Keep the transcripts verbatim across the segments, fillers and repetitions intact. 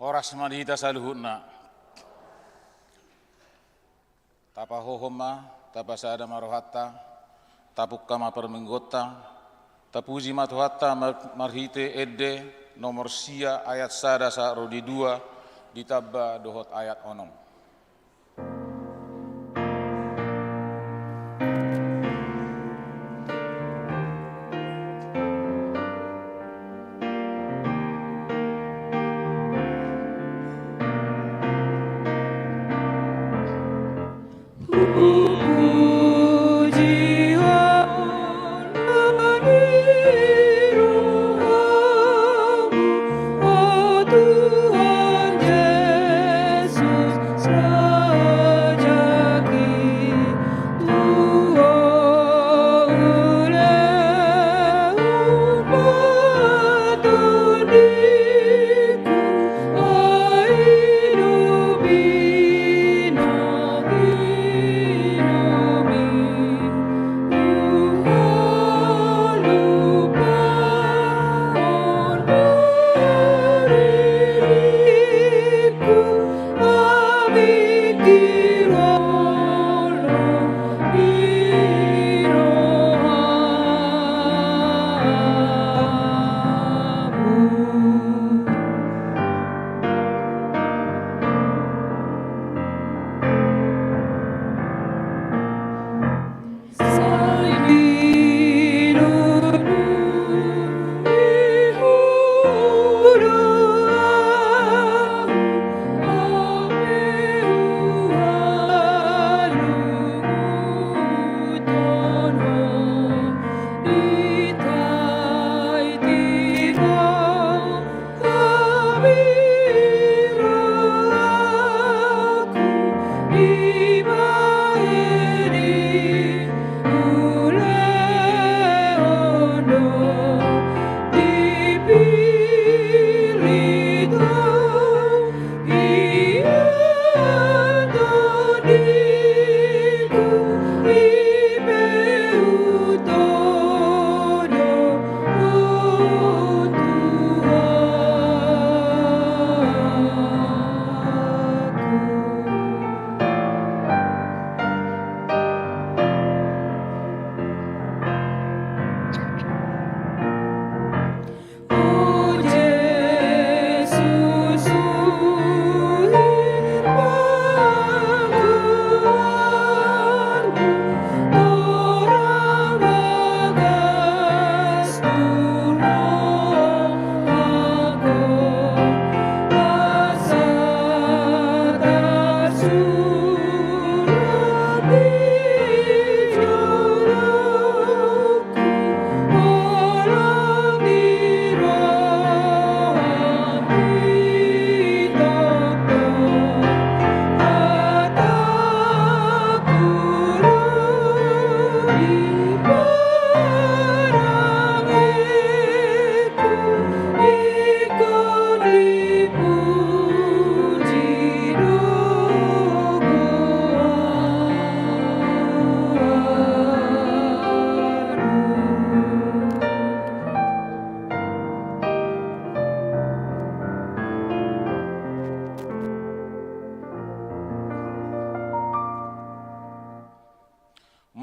Horas ma di hita saluhutna. Tapahohom ma, tapasada ma rohanta, tapungka ma parmingguonta, tapuji ma Tuhanta mar-, marhite ende nomor sia ayat sada sahat ro di dua, ditamba dohot ayat onom.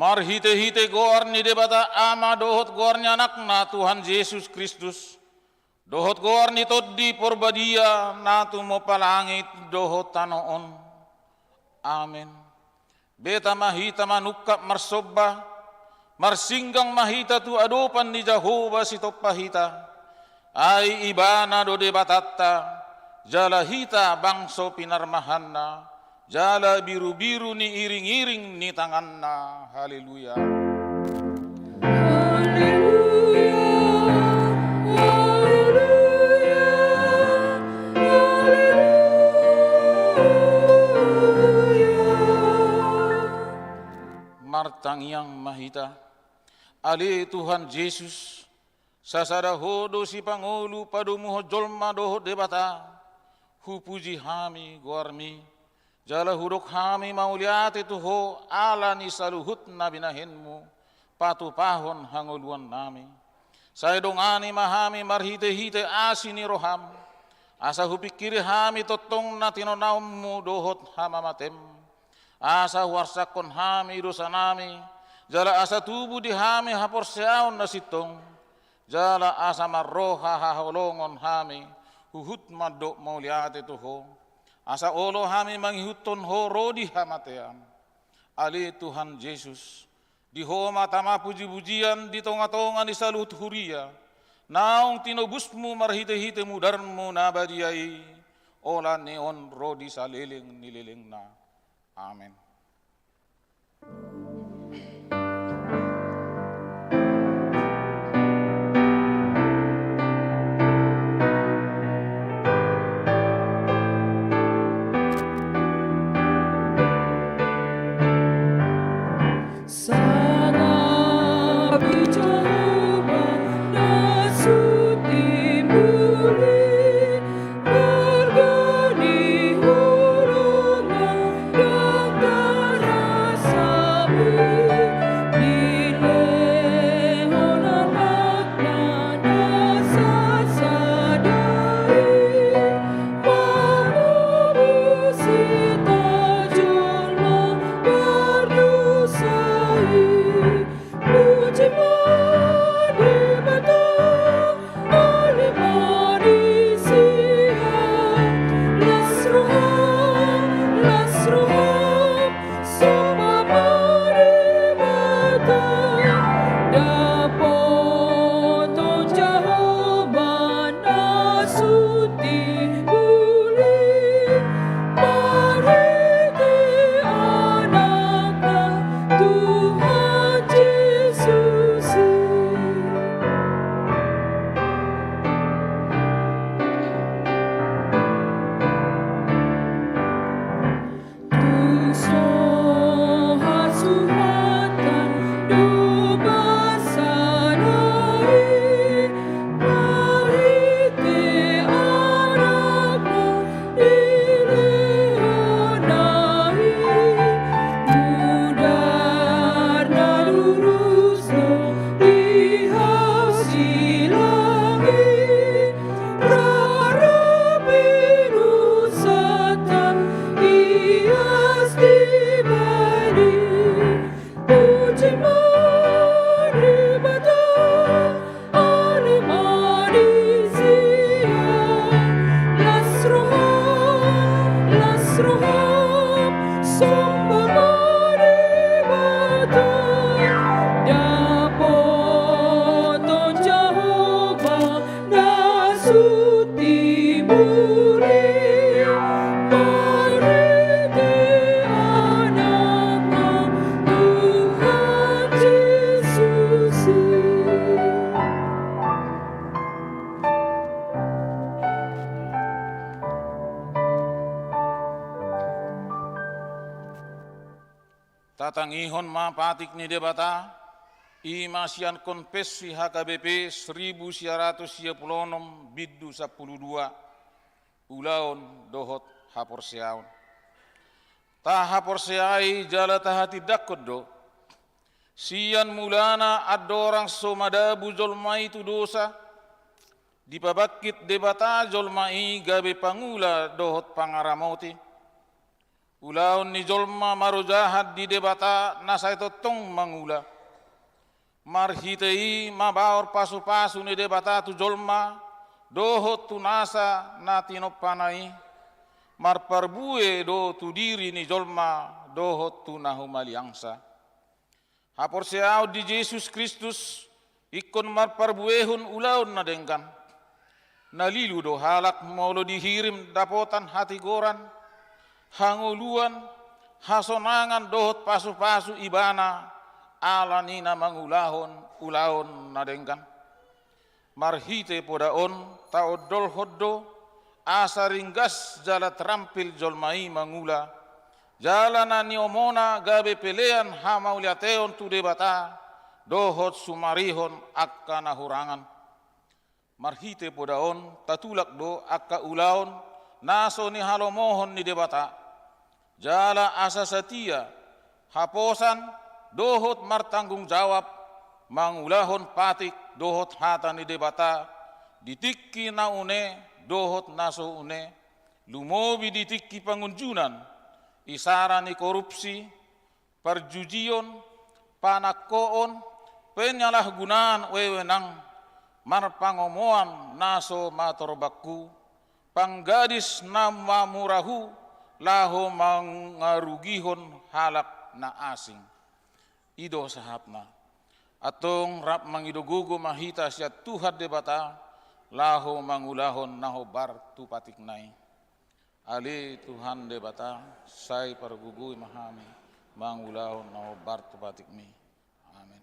Marhitehite goar ni Debata Ama dohot goar ni Anakna Tuhan Jesus Kristus, dohot goar ni Tondi Porbadia na tumompa langit dohot tano on. Amen. Beta ma hita manungkap marsomba, marsinggang ma hita tu adopan ni Jahowa Sitompa hita, ai Ibana do Debatanta, jala hita bangso pinarmahanna, jala birubiru ni iringiring ni tanganna. Haleluya. Haleluya, haleluya, haleluya. Martangiang ma hita. Ale Tuhan Jesus, sasada Ho do Sipangolu padomuhon jolma dohot Debata, hupuji hami goarMi, jala hudok hami mauliate tu Ho ala ni saluhut na binahenMu patupahon hangoluannami. Sai dongani ma hami marhitehite asi ni rohaM, Asa hupingkiri hami tongtong na tinonaonmu dohot hamamatem, asa huarsakhon hami dosanami, jala asa tubu di hami haporseaon na sintong, jala asa marroha haholongon hami huhut mandok mauliate tu ho, asa olo hami mangihuthon ho ro di hamatean. Ale Tuhan Jesus, di ho ma tama pujipujian di tongatonga ni saluhut huria, naung tinobusmu marhitehite mudarmu na badia i, olat ni on ro di saleleng ni lelengna. Amen. Tatangihon ma patik ni Debata, i ma sian Konfessi H K B P seribu sia ratus sia pulu onom bindu sampulu dua, ulaon dohot haporseaon. Tahaporseai jala tahatindangkon do, sian mulana andorang so madabu jolma i tu dosa, dipabangkit Debata jolma i gabe pangula dohot pangaramoti. Ulaon ni jolma marojahan di Debata na sai tongtong mangula. Marhite i mabaor pasupasu ni Debata tu jolma dohot tu nasa na tinompana i. Marparbue do tu diri ni jolma dohot tu na humaliangsa. Haporseaon di Jesus Kristus ingkon marparbuehon ulaon na denggan. Na lilu do halak molo dihirim dapotan hatigoran, hangoluan, hasonangan dohot pasupasu ibana, ala ni na mangulahon ulaon na denggan. Marhite poda on taondolhon do, asa ringgas jala terampil jolma i mangula, jala na niomona gabe pelean hamauliateon tu Debata, dohot sumarihon angka na hurangan. Marhite poda on tatulak do angka ulaon na so nihalomohon ni Debata. Jala asa satia, haposan, dohot martanggung jawab, mangulahon patik dohot hata ni Debata, di tingki na une dohot na so une, lumobi di tingki pangunjunan, isara ni korupsi, parjujion, panangkoon, penyalahgunaan wewenang, marpangomoan na so matorbanghu, panggadis na mamurahu, laho mangarugihon halak na asing. I do sahatna. Antong rap mangido gogo ma hita sian Tuhan Debata, laho mangulahon na hombar tu patikna i. Ale Tuhan Debata, sai pargogoi ma hami mangulahon na hombar tu patikmi. Amen.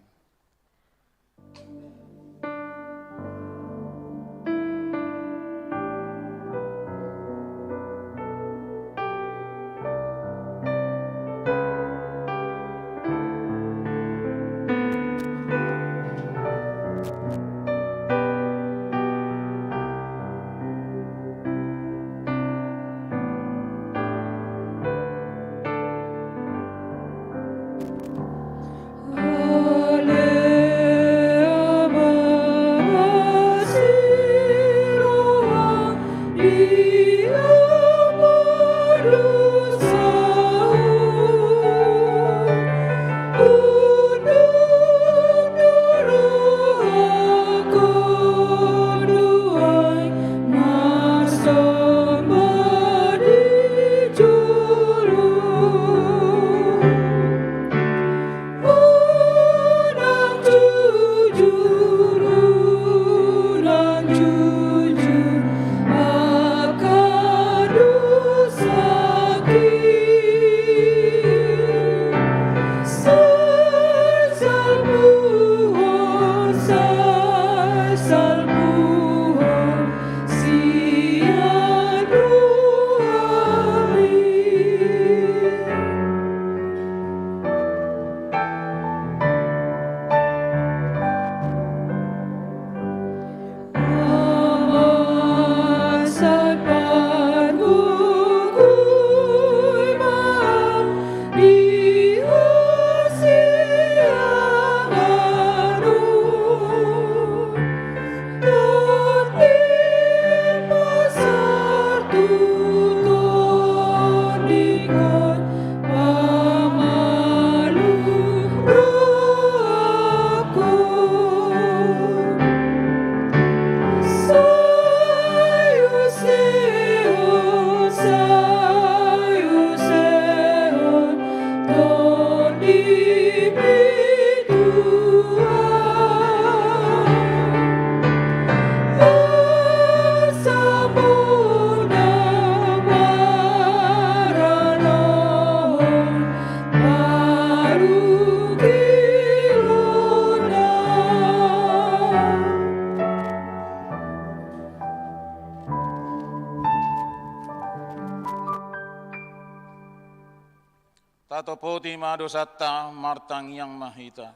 Tatopoti ma dosanta, martangiang ma hita.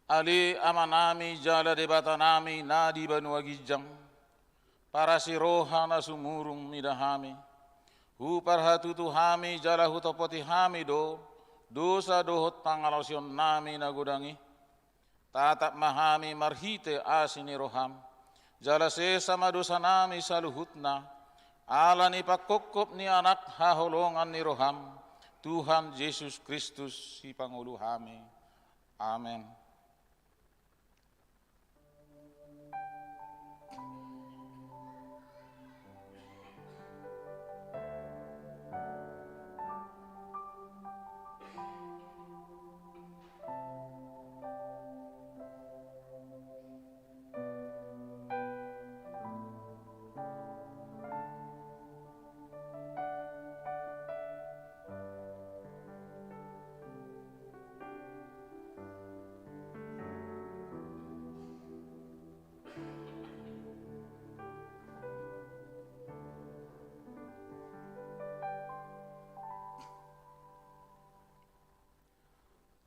Ale Amanami jala Debatanami na di banua ginjang, parasi roha na sumurung mida hami. Huparhatutu hami jala hutopoti hami do dosa dohot pangalaosionnami na godang i. Tatap ma hami marhite asi ni roham, jala sesa ma dosanami saluhutna, ala ni pangkophop ni Anak haholongan ni roham, Tuhan Jesus Kristus, Sipangolu hami. Amen.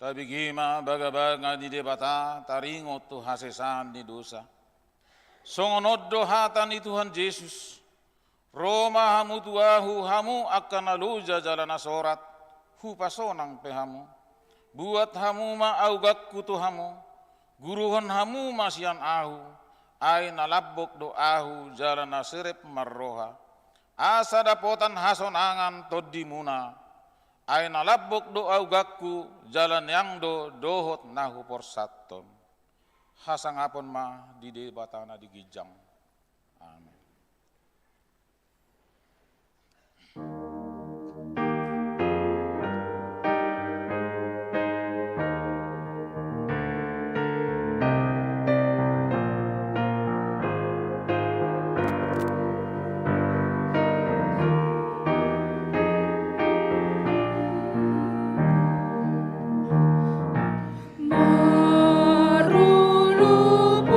Tabege ma bagabaga ni Debata, taringot tu hasesaan ni dosa. Songon on do hata ni Tuhan Jesus: Ro ma hamu tu Ahu, hamu angka na loja jala na sorat, hupasonang pe hamu. Buat hamu ma augangku tu hamu, guruhon hamu ma sian Ahu, Ai na lambok do ahu jala na serep marroha, asa dapotan hasonangan tondimuna. Ai na lambok do augangku jala niang do dohot na huporsathon. Hasangapon ma di Debata na di ginjang. Amen.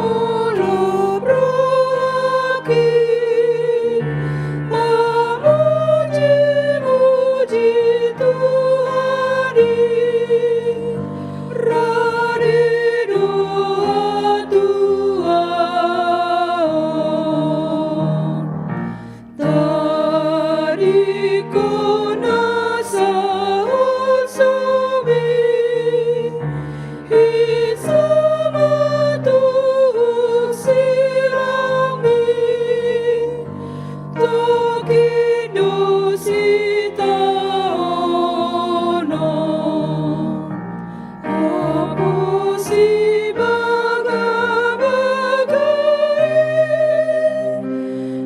Marolopolop rohangki, mamujimuji Tuhan i, rade do hatuaon. Tadingkon na saut sobi, hinsa ma tu sirangmi, tongkin do sitaonon. Haposi bagabaga i,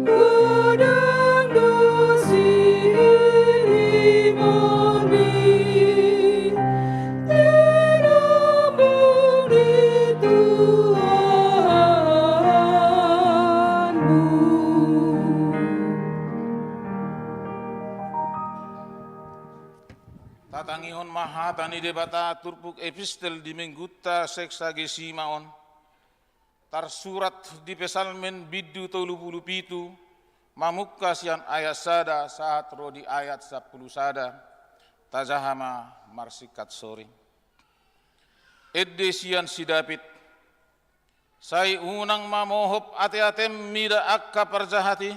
godang do sihirimonmi, tinambung ni Tuhanmu. Tatangihon ma hata ni Debata turpuk epistel di Minggunta Sexagesima on, tarsurat di Psalmen bindu tolu pulu pitu, mamungka sian ayat sada sahat ro di ayat sampulu sada. Tajaha ma marsingkat soring. Ende sian si David. Sai unang ma mohop ateatem mida angka parjahat i,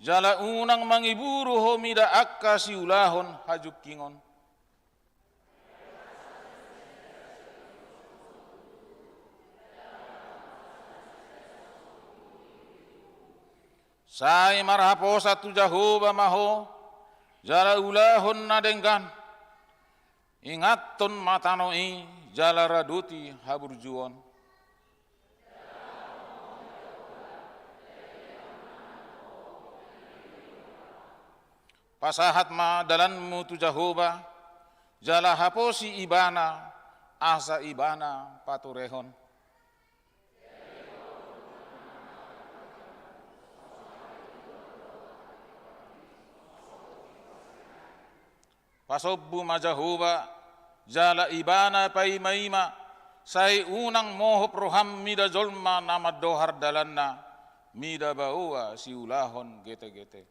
jala unang mangiburu ho mida angka siulahon hajungkingon. Sai marhaposan tu Jahowa ma ho, jala ulahon na denggan. Ingathon ma tano i jala radoti haburjuon. Pasahat ma dalanmu tu Jahowa, jala haposi Ibana, asa Ibana paturehon. Pasombu ma Jahowa, jala Ibana paimaima, sai unang mohop roham mida jolma na mandohar dalanna, mida baoa siulahon getegete.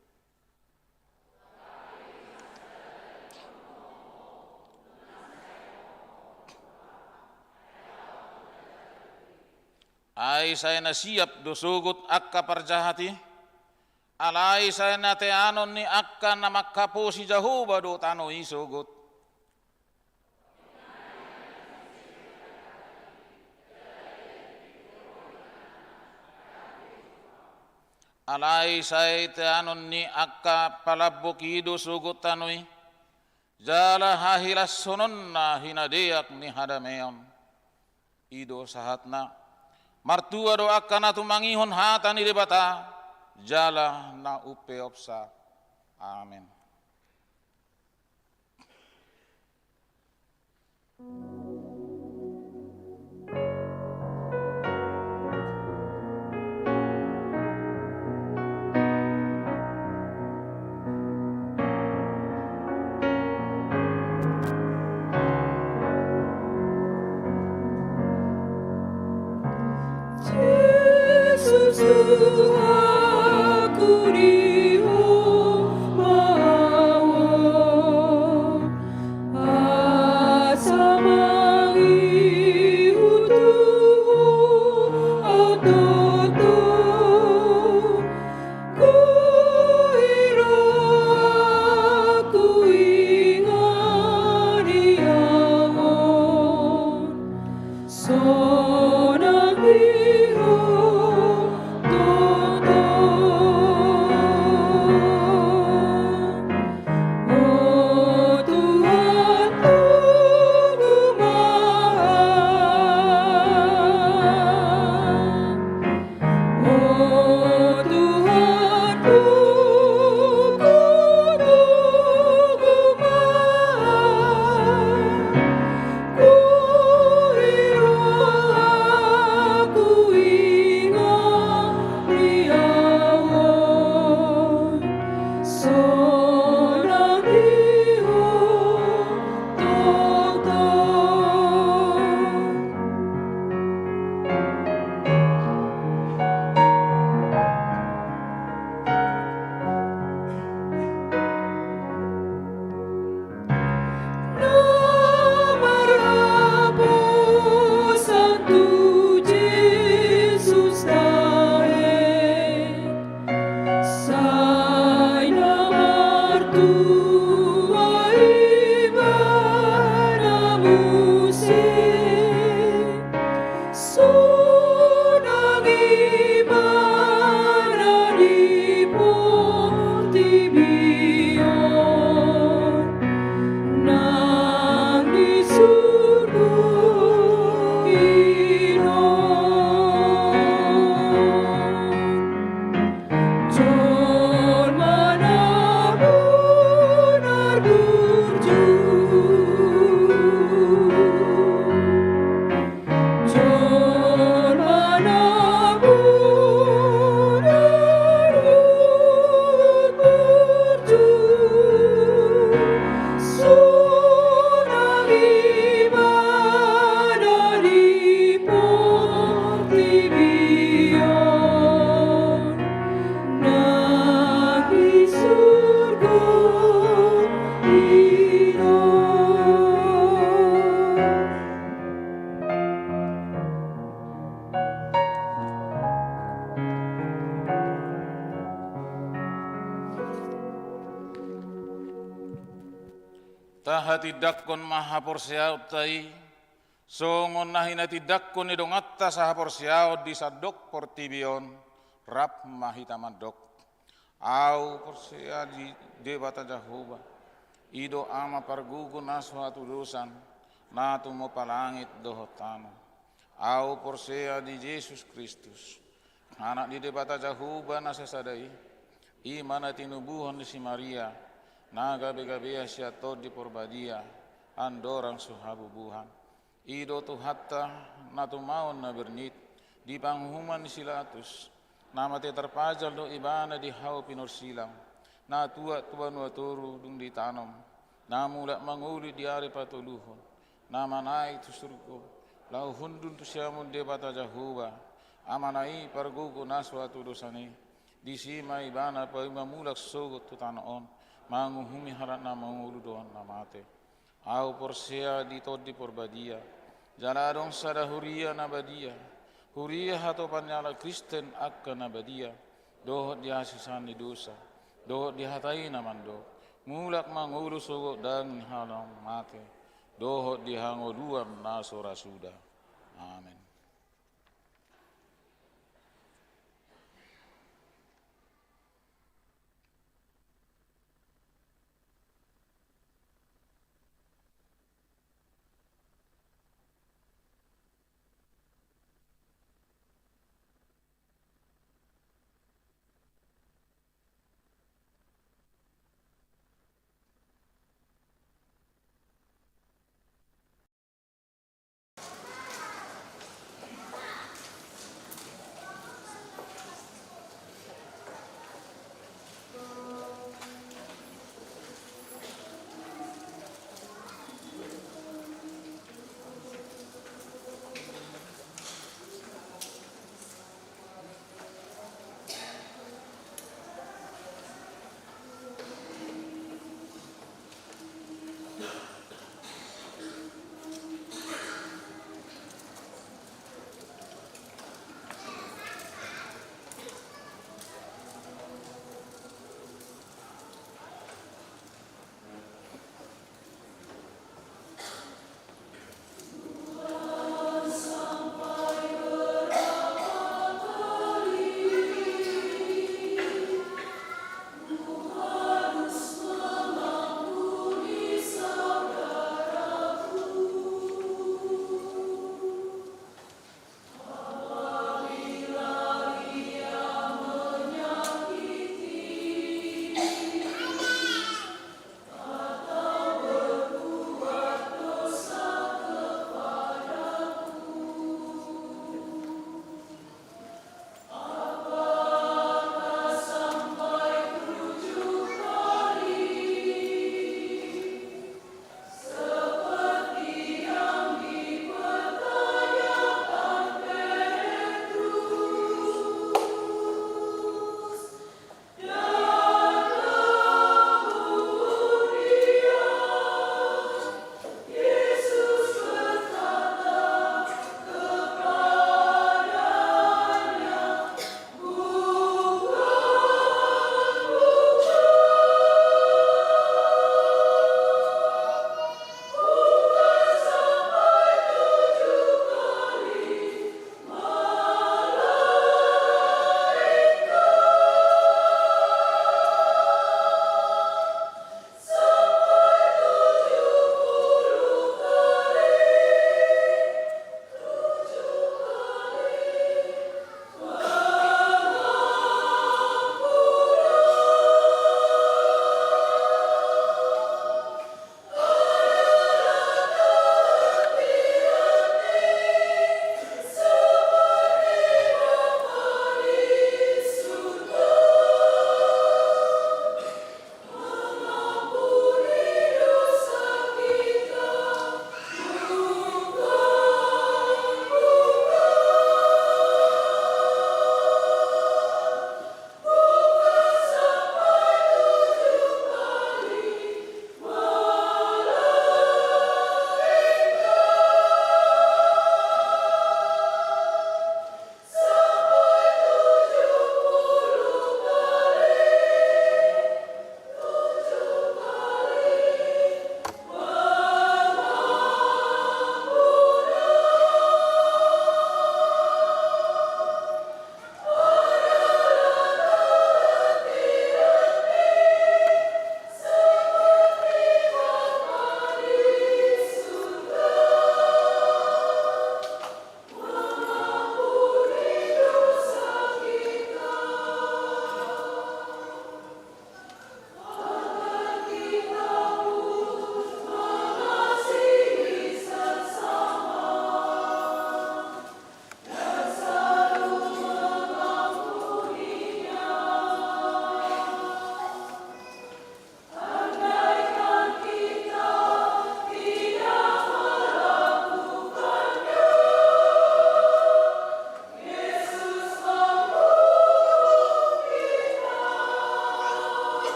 Ai sai na siap do sogot angka parjahat i, alai sai na teanon ni angka na manghaposi Jahowa do tano i sogot. Alai sai teanon ni angka palambok i do sogot tano i, jala hahilashononna hinadeak ni hadameon. I do sahatna. Martua do angka na tumangihon hata ni Debata, jala na umpeopsa. Amen. Jesus Tuhanku, di Ho ma ahu, asa ma Tahatindangkon ma haporseaonta i, songon na hinatindangkon ni donganta sahaporseaon di sandok portibi on, rap ma hita mandok. Ahu porsea di Debata Jahowa, i do Ama pargogo na so hatudosan, na tumompa langit dohot tano. Ahu porsea di Jesus Kristus, Anak ni Debata Jahowa na sasada i, i ma na tinubuhon ni si Maria, na gabegabean sian Tondi Porbadia, andorang so habubuhan. I do Tuhanta, na tumaon na bernit, di panguhuman ni si Latus, na mate tarpajal do ibana di hau pinorsilang, na tuat tu banua toru dung ditanom, na mulak mangolu di ari patoluhon, na manaek tu surgo, laho hundul tu siamun Debata Jahowa, Amana i pargogo na so hatudosan i, disi ma ibana paima mulak sogot tu tano on, manguhumi halak na mangolu dohot na mate. Ahu porsea di Tondi Porbadia, jala adong sada huria na badia, huria hatopan ni halak Kristen angka na badia, dohot di hasesaan ni dosa, dohot di hata i na mandok, mulak mangolu sogot daging halak mate, dohot di hangoluan na so ra suda. Amen.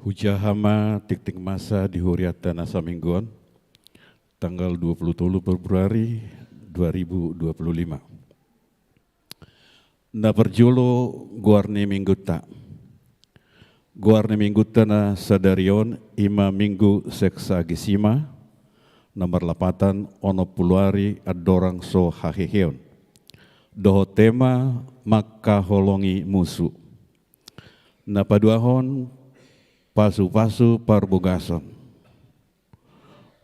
Hujaha ma tingting masa di hurianta na saminggu on, tanggal dua puluh tolu Februari dua ribu dua puluh lima. Na parjolo, goar ni minggunta. Goar ni minggunta na sadari on i ma Minggu Sexagesima, na marlapatan onom pulu ari andorang so haheheon, dohot tema mangkaholongi musu. Na paduahon, pasupasu parbogason.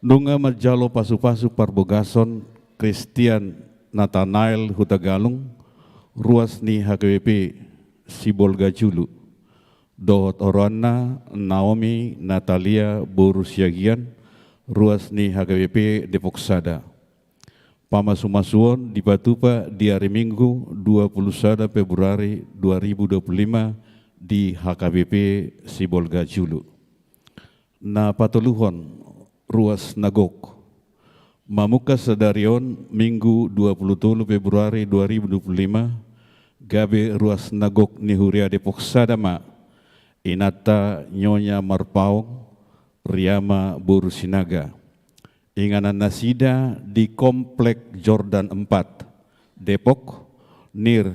Nunga manjalo pasupasu parbogason Christian Nathanael Hutagalung, ruas ni H K B P Sibolga Julu, dohot oroanna Naomi Natalia boru Siagian, ruas ni H K B P Depok Sada. Pamasumasuon dipatupa di ari Minggu dua pulu sada Februari dua ribu dua pulu lima di H K B P Sibolga Julu. Na patoluhon, ruas na gok. Mamungka sadari on Minggu dua pulu tolu Februari dua ribu dua pulu lima, gabe ruas na gok ni huria Depok Sada ma inanta Nyonya Marpaung Riama boru Sinaga. Inganan nasida di Komplek Jordan empat, Depok, nir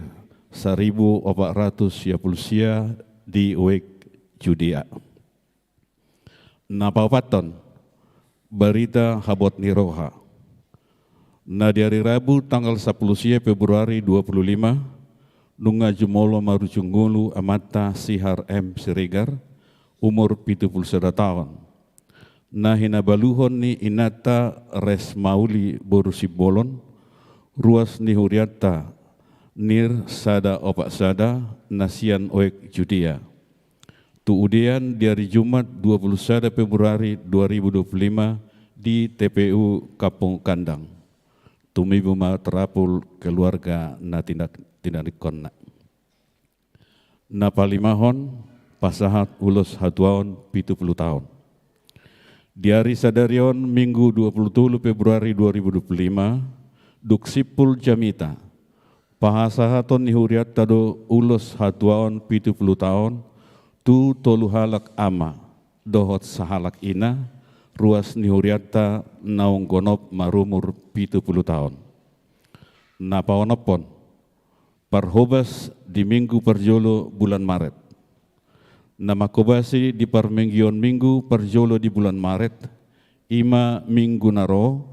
saribu opat ratus sia pulu sia di Wijk Judea. Na paopathon, barita habot ni roha. Na di ari Rabu tanggal sapuluh sia Februari dua pulu lima, nunga jumolo marujung ngolu amanta Sihar M Siregar, umur pitu pulu sada taon. Na hinabaluhon ni inanta Resmauli boru Simbolon, ruas ni hurianta, nir sada opat sada, na sian Wijk Judea. Tu udean di ari Jumat dua pulu sada Februari dua ribu dua pulu lima di T P U Kampung Kandang. Tumibu ma tarapul keluarga na tindak-, tinadingkonna. Na palimahon, pasahat ulos hatuaon pitu pulu taon. Di ari sadari on Minggu dua pulu tolu Februari dua ribu dua pulu lima, dung simpul jamita, pasahaton ni hurianta do ulos hatuaon pitu pulu taon tu tolu halak ama dohot sahalak ina, ruas ni hurianta naung gonop marumur pitu pulu taon. Na paonomhon, parhobas di Minggu parjolo bulan Maret. Na manghobasi di parmingguon Minggu parjolo di bulan Maret, i ma Minggu na ro,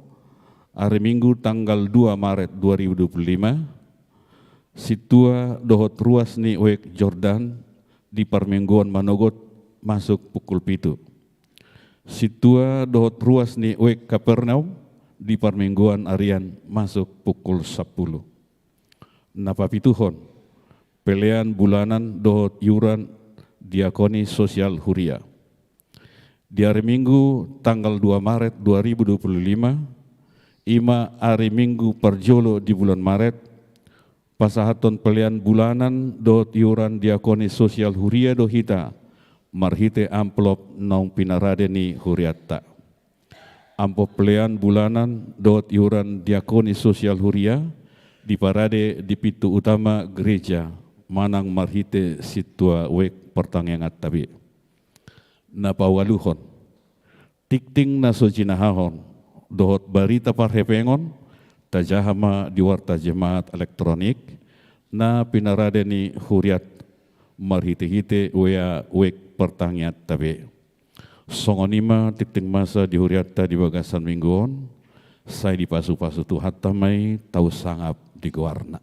ari Minggu tanggal dua Maret dua ribu dua pulu lima, sintua dohot ruas ni Wijk Jordan di parmingguon manogot masuk pukul pitu. Sintua dohot ruas ni Wijk Kapernaum di parmingguon arian masuk pukul sampulu. Na papituhon, pelean bulanan dohot iuran diakoni sosial huria. Di ari Minggu tanggal dua Maret dua ribu dua pulu lima, i ma ari Minggu parjolo di bulan Maret, pasahathon pelean bulanan dohot iuran diakoni sosial huria do hita marhite amplop naung pinarade ni hurianta. Amplop pelean bulanan dohot iuran diakoni sosial huria diparade di pintu utama gereja manang marhite sintua Wijk partangianganta be. Na paualuhon, tingting na so jinahahon dohot barita parhepengon tajaha ma di warta Jemaat elektronik na pinarade ni huriat marhitehite wea Wijk partangianganta be. Songon i ma tingting masa di hurianta di bagasan Minggu on, sai dipasupasu Tuhanta ma i, tau sangap di goarna.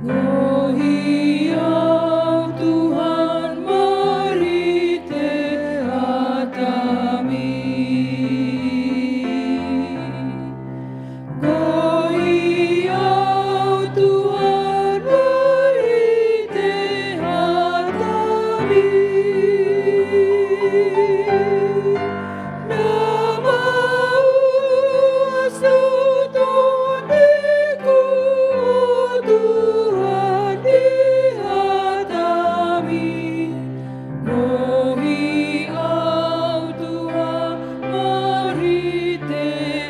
Gohi au Tuhan marhite hataMi. Gohi au Tuhan marhite hataMi. Na mauas do tondiku, o Tuhan, di hataMi. Gohi au Tuhan marhite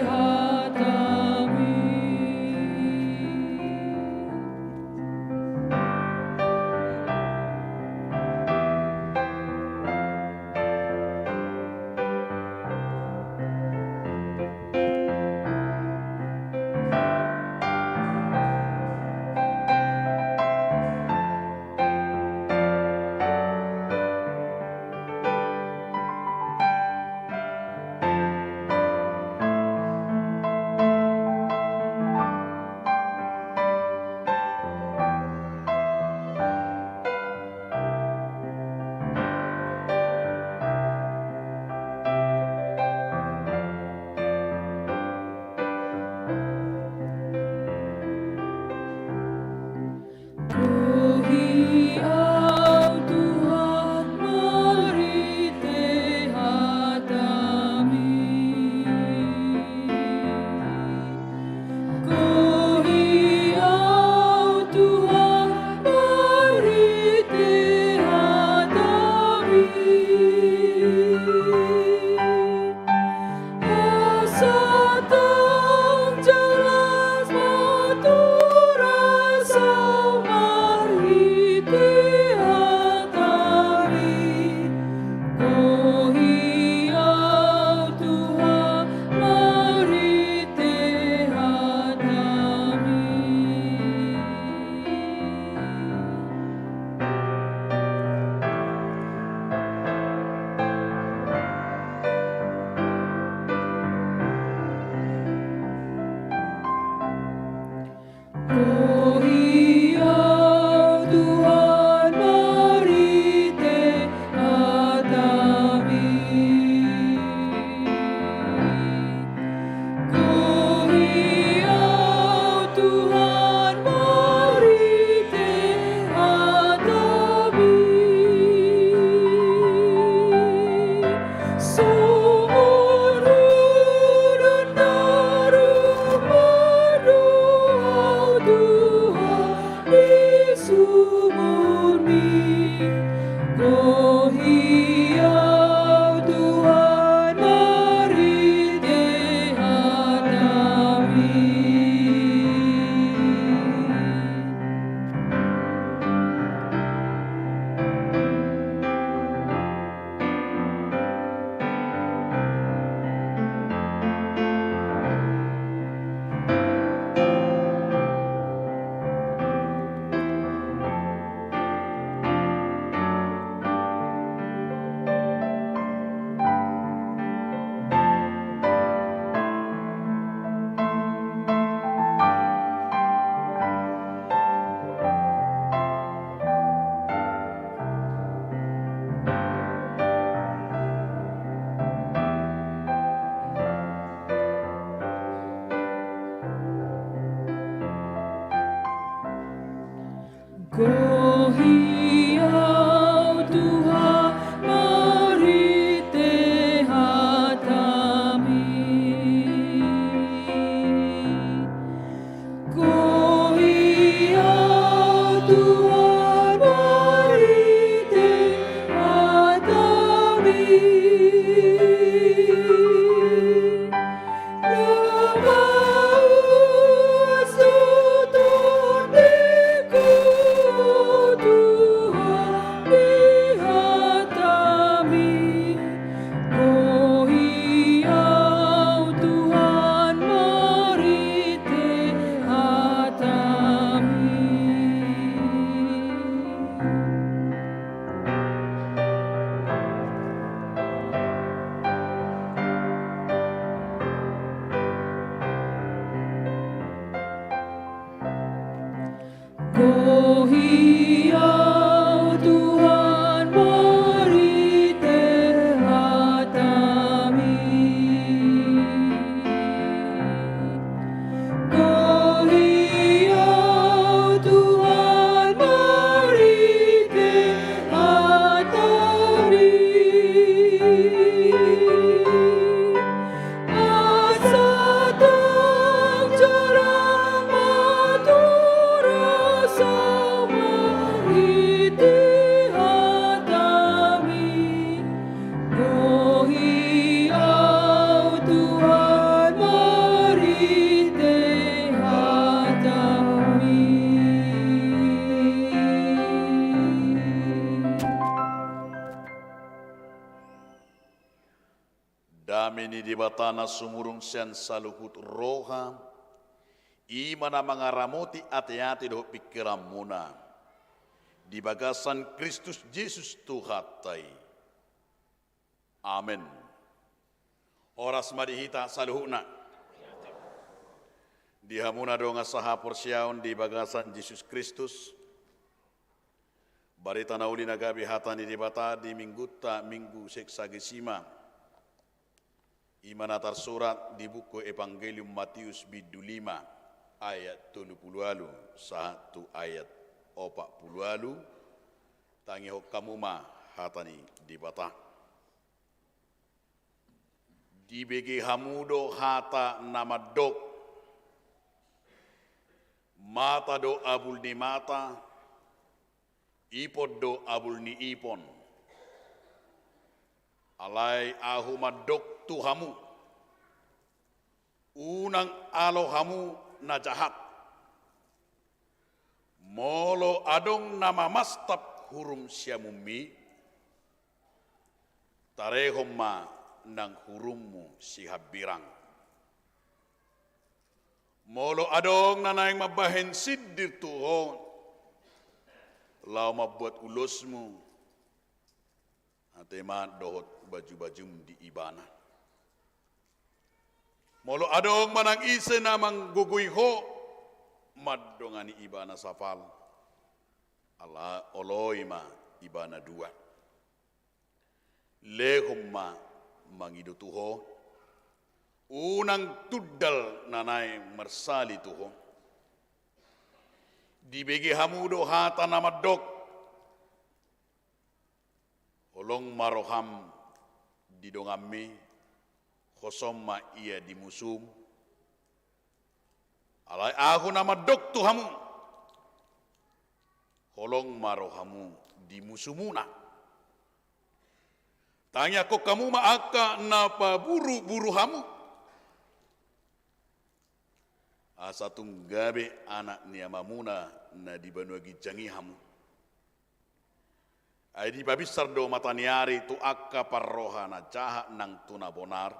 hataMi. Gohi au Tuhan marhite hataMi. Gohi au Tuhan marhite hataMi. Asa tangkas ma toras au marhite hataMi. Gohi au Tuhan marhite hataMi. Gohi au Tuhan marhite hataMi. Gohi au Tuhan marhite hataMi. Songon hudon na rumbang do au Tuhan di sumurMi. Gohi au Tuhan marhite hataMi. Gohi au Tuhan marhite hataMi. Gohi au Tuhan marhite hataMi. Na mauas do tondiku, o Tuhan. Gohi au Tuhan marhite hataMi. Gohi au Tuhan marhite hataMi. Asa tong jala maturas au marhite hataMi. Gohi au Tuhan marhite hataMi. Dame ni Debata na sumurung sian saluhut roha, i ma na mangaramoti ateate dohot pingkiranmuna di bagasan Kristus Jesus Tuhanta i. Amen. Horas ma di hita saluhutna. Di hamu na dongan sahaporseaon di bagasan Jesus Kristus, barita na uli na gabe hata ni Debata di minggunta, Minggu Sexagesima, i ma na tarsurat di buku Evangelium Matius bindu lima ayat tolu pulu ualu sahat tu ayat opat pulu ualu. Tangihon hamu ma hata ni Debata. Dibege hamu do hata na mandok: Mata do abul ni mata, ipon do abul ni ipon. Alai Ahu mandok tu hamu: Unang alo hamu na jahat. Molo adong na mamastap hurum siamunmi, tarehon ma nang hurummu sihambirang. Molo adong na naeng mambahen sindir tu ho laho mambuat ulosmu, ate ma dohot bajubajum di ibana. Molo adong manang ise na manggogoi ho mandongani ibana sapal, ala oloi ma ibana dua. Lehon ma mangido tu ho, unang tundal na naeng marsali tu ho. Dibege hamu do hata na mandok: Holong ma roham di donganmi, hosom ma ia di musum. Alai Ahu na mandok tu hamu: Holong ma rohamu di musumuna. Tangiangkon hamu ma angka na paburuburu hamu, asa tung gabe anak ni Amamuna na di banua ginjang i hamu. Ai dipabinsar do mata ni ari tu angka parroha na jahat nang tu na bonar,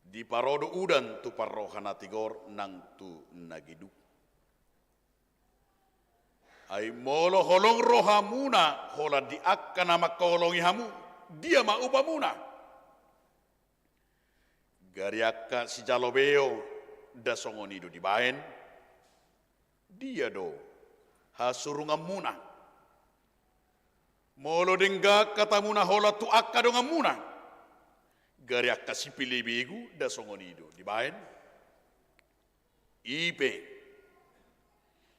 diparo do udan tu parroha na tigor nang tu na geduk. Ai molo holong rohamuna holan di angka na mangkaholongi hamu, dia ma upamuna? Gari angka sijalo beo nda songon i do dibaen? Dia do hasurunganmuna? Molo denggan hatamuna holan tu angka donganmuna, gari angka sipelebegu nda songon i do dibaen? I pe,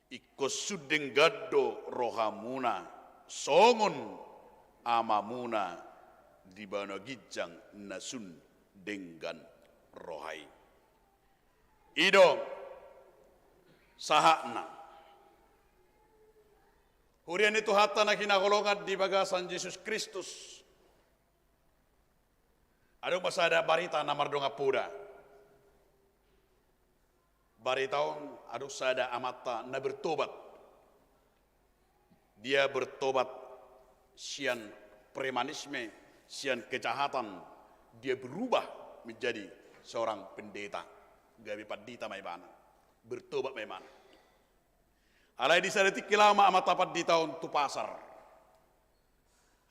ingkon sun denggan do rohamuna songon Amamuna di banua ginjang na sun denggan roha i. I do sahatna. Huria ni Tuhanta na hinaholongan di bagasan Jesus Kristus. Adong ma sada barita na mardongan poda. Barita on adong sada amanta na bertobat. Dia bertobat sian premanisme, sian kejahatan. Dia berubah menjadi seorang pendeta. Gabe pandita ma ibana. Bertobat ma ibana. Alai di sada tingki laho ma amanta pandita on tu pasar.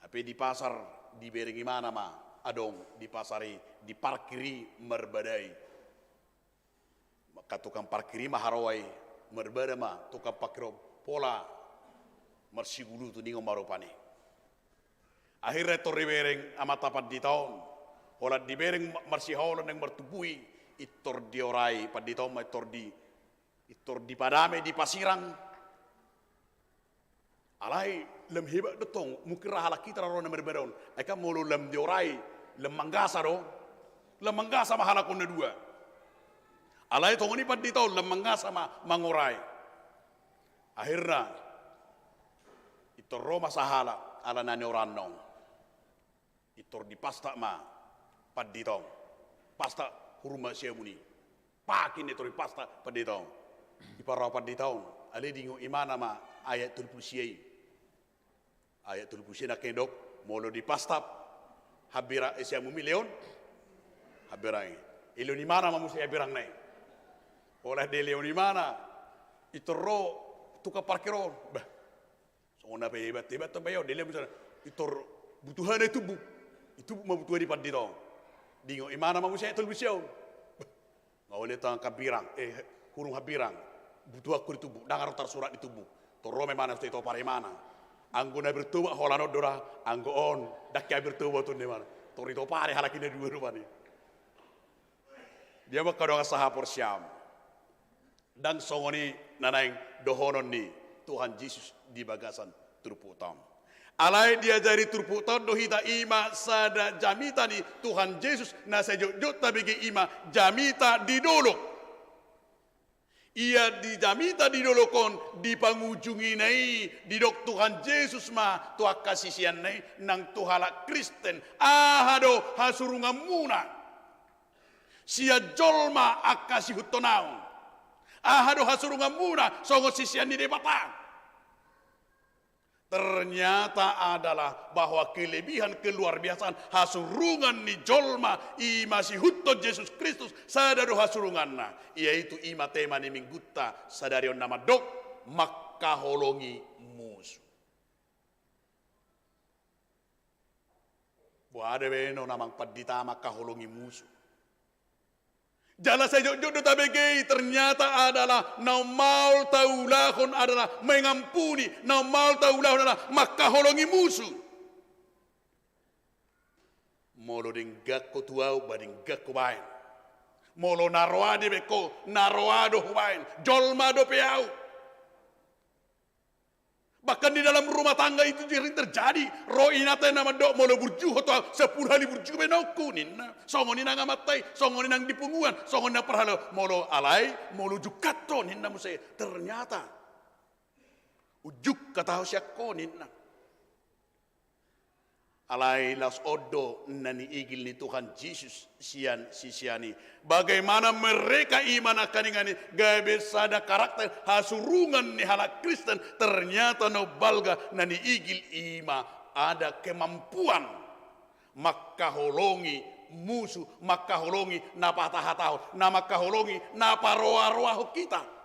Hape di pasar dibereng ibana ma adong di pasar i, di parkir i marbada i. Maka tukang parkir i ma haroa i, marbada ma tukang parkir on, pola marsigulutu ningon ma rupani. Akhirna intor dibereng amanta pandita on, holan dibereng ma-, marsihaholongan naeng martubu i, intor diorai pandita on ma, intor di, intor dipadame, dipasirang. Alai lam hebat do tong, mungkin ra halak hita ra ro na marimbaru on. Ai kan molo lam diorai, lam manggasa do. Lam manggasa ma halak on na dua. Alai tongon i pandita on lam manggasa ma mangorai. Akhirna intor ro ma sahala ala na nioranna on. Intor dipastap ma pandita on. Pastap hurung ma siamun i. Pak, inna, intor dipastap pandita on. Diparau pandita on. Alai diingot imana ma ayat tolu pulu sia i. Ayat tolu pulu sia i nangkin didok, molo dipastap hambirang, eh, siamun i, lehon hambirang i. Dilehon imana ma muse hambirangna i. Pola dilehon imana, intor ro tukang parkir on. Bah, songon na pe hebat-hebat tong, bah, i on, dilehon misalna, intor butuhana itumbuk. Itumbuk ma butuha ni pandita on. Diingot imana ma muse ayat tolu pulu sia on. Bah, nga olo tong hambirang, eh, hurung hambirang. Butuhakku ditumbuk, ndang adong tarsurat ditumbuk. Tor ro ma imana, so ditopari imana. Anggo na bertobat holan on do ra, anggo on, ndang hea bertobat on, ninna imana. Tor ditopari halak i na dua rupani. Dia ma angka dongan sahaporseaon. Ndang songon i na naeng dohonon ni Tuhan Jesus di bagasan turpukta on. Alai diajari turpukta on do hita, i ma sada jamita ni Tuhan Jesus na sai jotjot tabege, i ma jamita di dolok. Ia di jamita di dolok on, di pangujungina i, didok Tuhan Jesus ma tu angka siseanna i nang tu halak Kristen, aha do hasurunganmuna sian jolma angka siihuthon ahu? Aha do hasurunganmuna songon sisean ni Debata? Ternyata adalah bahwa kelebihan keluar biasaan hasurungan ni jolma i ma siihuthon Jesus Kristus, sada do hasurunganna, yaitu i ma tema ni minggunta sadari on na mandok mangkaholongi musu. Boha do bahenon amang pandita mangkaholongi musu? Jala sai jotjot do tabege i, ternyata adalah na maol taulahon adalah mengampuni, na maol taulahon adalah mangkaholongi musu. Molo denggan ho tu ahu, ba denggan hubaen. Molo na roa dibaen ho, na roa do hubaen. Jolma dope ahu. Bahkan di dalam rumah tangga itu sering terjadi. Ro inanta na mandok, molo burju ho tu ahu, sampulu hali burju baenonku, ninna. Songon i nang amanta i, songon i nang di punguan, songon i nang parhalado. Molo alai, molo jungkat ho, ninna muse, ternyata unjungkat ahu sian ho, ninna. Alai laos on do na niigil ni Tuhan Jesus sian sisean i. Bagaimana mereka, i ma nangkiningan i, gabe sada karakter hasurungan ni halak Kristen, ternyata na umbalga na niigil i ma ada kemampuan mangkaholongi musu, mangkaholongi na patahatahon, na mangkaholongi na paroaroahon hita.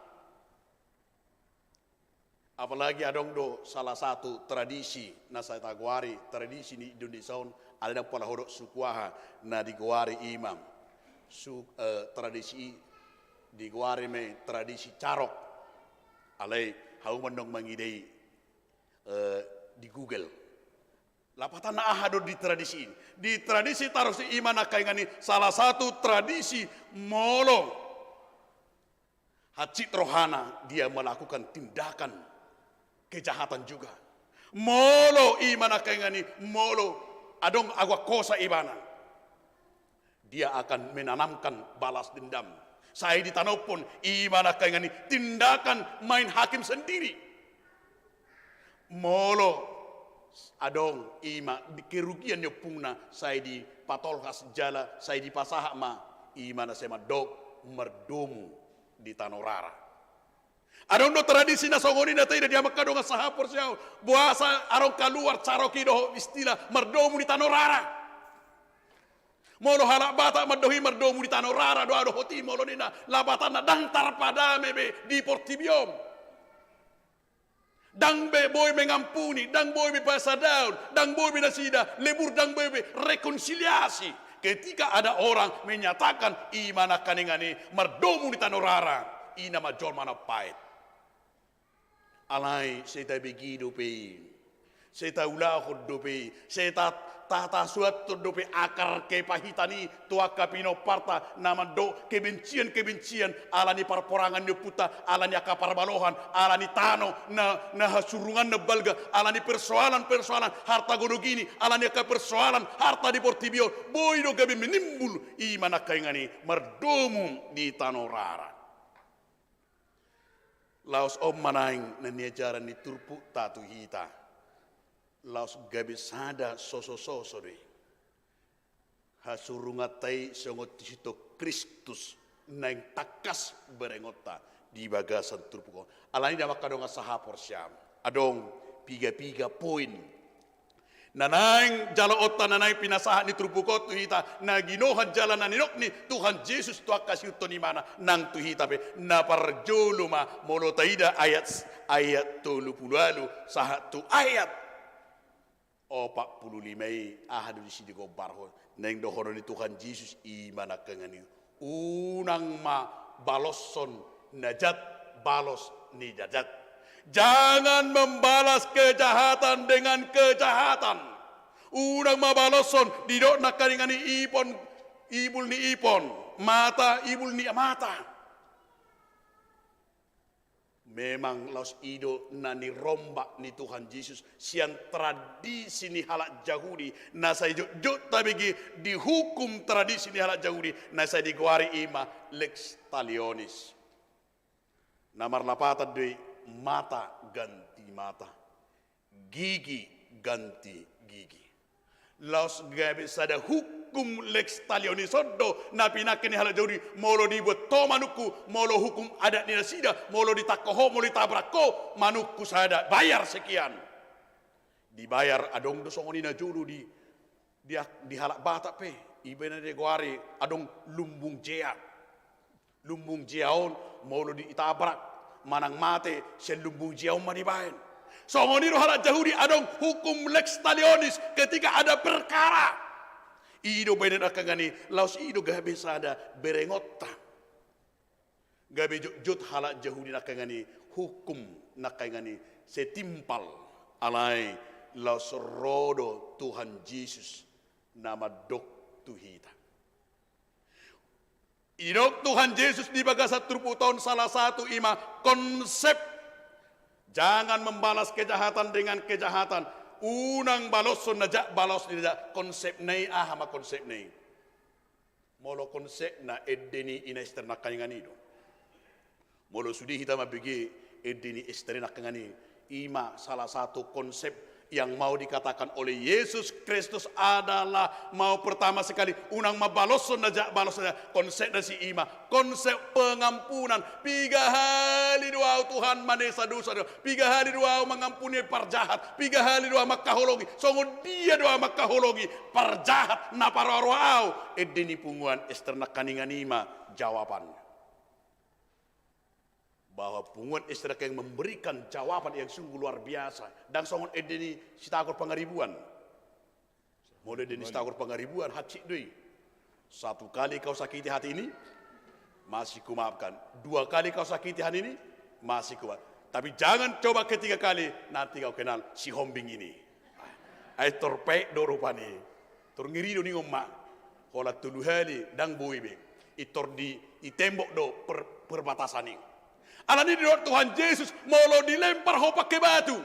Apalagi adong do salah satu tradisi na sai tagoari, tradisi ni Indonesia on, alai ndang pola hudok suku aha na digoari i ma. Su-, eh, tradisi i digoari ma i tradisi carok. Alai hauma ndang mangida i, eh, di Google. Lapatanna aha do di tradisi i? Di tradisi carok i, i ma nangkiningan i, salah satu tradisi molo hansit rohana dia melakukan tindakan kejahatan juga. Molo, i ma nangkiningan i, molo adong agoan hosa ibana, dia akan menanamkan balas dendam. Sai ditanaphon, i ma nangkiningan i, tindakan main hakim sendiri. Molo adong, i ma di kerugian ni ompungna, sai dipatolhas jala sai dipasahat ma, i ma na sai mandok mardomu di tano rara. Adong do tradisi na songon i na taida di hamu angka dongan sahaporseaon. Boasa adong kaluar carok i dohot istilah mardomu di tano rara? Molo halak Batak mandok i mardomu di tano rara do ahu dohot i, molo ninna, lapatanna ndang tarpadame be di portibi on. Ndang be boi mengampuni, ndang boi be pasadaon, ndang boi be nasida lebur, ndang boi be rekonsiliasi. Ketika ada orang menyatakan, i ma nangkiningan i, mardomu di tano rara, i nama jolma na paet. Alai sai tabege dope i, sai taulahon dope i, sai ta-, ta-, tasuanhon dope akar kepahitan i tu angka pinomparta na mandok kebencian-kebencian ala ni parporangan ni ompunta, ala ni angka parbalohan, ala ni tano na, na hasurunganna balga, ala ni persoalan-persoalan harta godogini, ala ni angka persoalan harta di portibi on, boi do gabe menimbul i ma nangkaningan i mardomu di tano rara. Laos on ma naeng na niajaran ni turpukta tu hita. Laos gabe sada sosososo do i. Hasurunganta i songon tusintong Kristus naeng tangkas berengonta di bagasan turpuk on. Alani i, damang angka dongan sahaporseaon, adong piga-piga poin na naeng jaloonta, na naeng pinasahat ni turpuk on tu hita, na ginohan jala na nidok ni Tuhan Jesus tu angka siihuthon ibana nang tu hita pe. Na parjolo ma, molo taida ayat, ayat tolu pulu ualu sahat tu ayat opat pulu lima i, aha do disi digombarhon? Naeng dohonon ni Tuhan Jesus i ma nangkaningan i: Unang ma baloshon na jat balos ni na jat. Jangan membalas kejahatan dengan kejahatan. Unang ma baloshon, didok nangkaningan i, ipon ibul ni ipon, mata ibul ni mata. Memang laos i do na nirombak ni Tuhan Jesus sian tradisi ni halak Jahudi, na sai jotjot tabege di hukum tradisi ni halak Jahudi, na sai digoari i ma lex talionis. Na marlapatan do i, mata ganti mata, gigi ganti gigi. Laos gabe sada hukum lex talionis on do na pinangke ni halak Jahudi, molo dibuat ho manukku, molo hukum adat ni nasida, molo ditangko ho, molo ditabrak ho, manukku sada, bayar sekian. Dibayar. Adong do songon i na jolo di, di, di halak Batak pe, i pe na digoari adong lumbung jea. Lumbung jea on, molo ditabrak manang mate, sian lumbung jea on ma dibaen. Songon i do halak Jahudi, adong hukum lex talionis ketika ada perkara. I do baenon nangkaningan i, laos i do gabe sada berengonta. Gabe jotjot halak Jahudi nangkaningan i, hukum nangkaningan i setimpal. Alai laos ro do Tuhan Jesus na mandok tu hita. Didok Tuhan Jesus di bagasan turpukta on salah satu i ma konsep, jangan membalas kejahatan dengan kejahatan. Unang baloshon na jat balos ni na jat. Konsepna i aha ma konsepna i? Molo konsepna ende ni Ina Ester nangkaningan i do. Molo sude hita mambege ende ni Ester i nangkaningan i, i ma salah satu konsep yang mau dikatakan oleh Yesus Kristus adalah mau pertama sekali, unang ma baloshon na jat balos na jat. Konsepna si i ma konsep pengampunan. Piga hali do ahu, Tuhan, manesa dosa do, piga hali do ahu mangampuni parjahat, piga hali do ahu mangkaholongi, songon dia do ahu mangkaholongi parjahat na paroaroa ahu? Ende ni punguan Ester nangkaningan i ma jawabanna. Bahwa punguan Ester nangkaning memberikan jawaban yang sungguh luar biasa. Ndang songon ende ni Sitagor Pangaribuan. Molo ende ni Sitagor Pangaribuan, hansit do i. Satu kali kau sakiti hati ini, masih kumaafkan. Dua kali kau sakiti hati ini, masih kumaafkan. Tapi jangan coba ketiga kali, nanti kau kenal Sihombing ini. Ai tor paet do rupani. Tor ngeri do ningon ma. Holan tolu hali ndang boi be. I tor di, i tembok do per-, perbatasan i. Alani i didok Tuhan Jesus, molo dilempar ho pangke batu,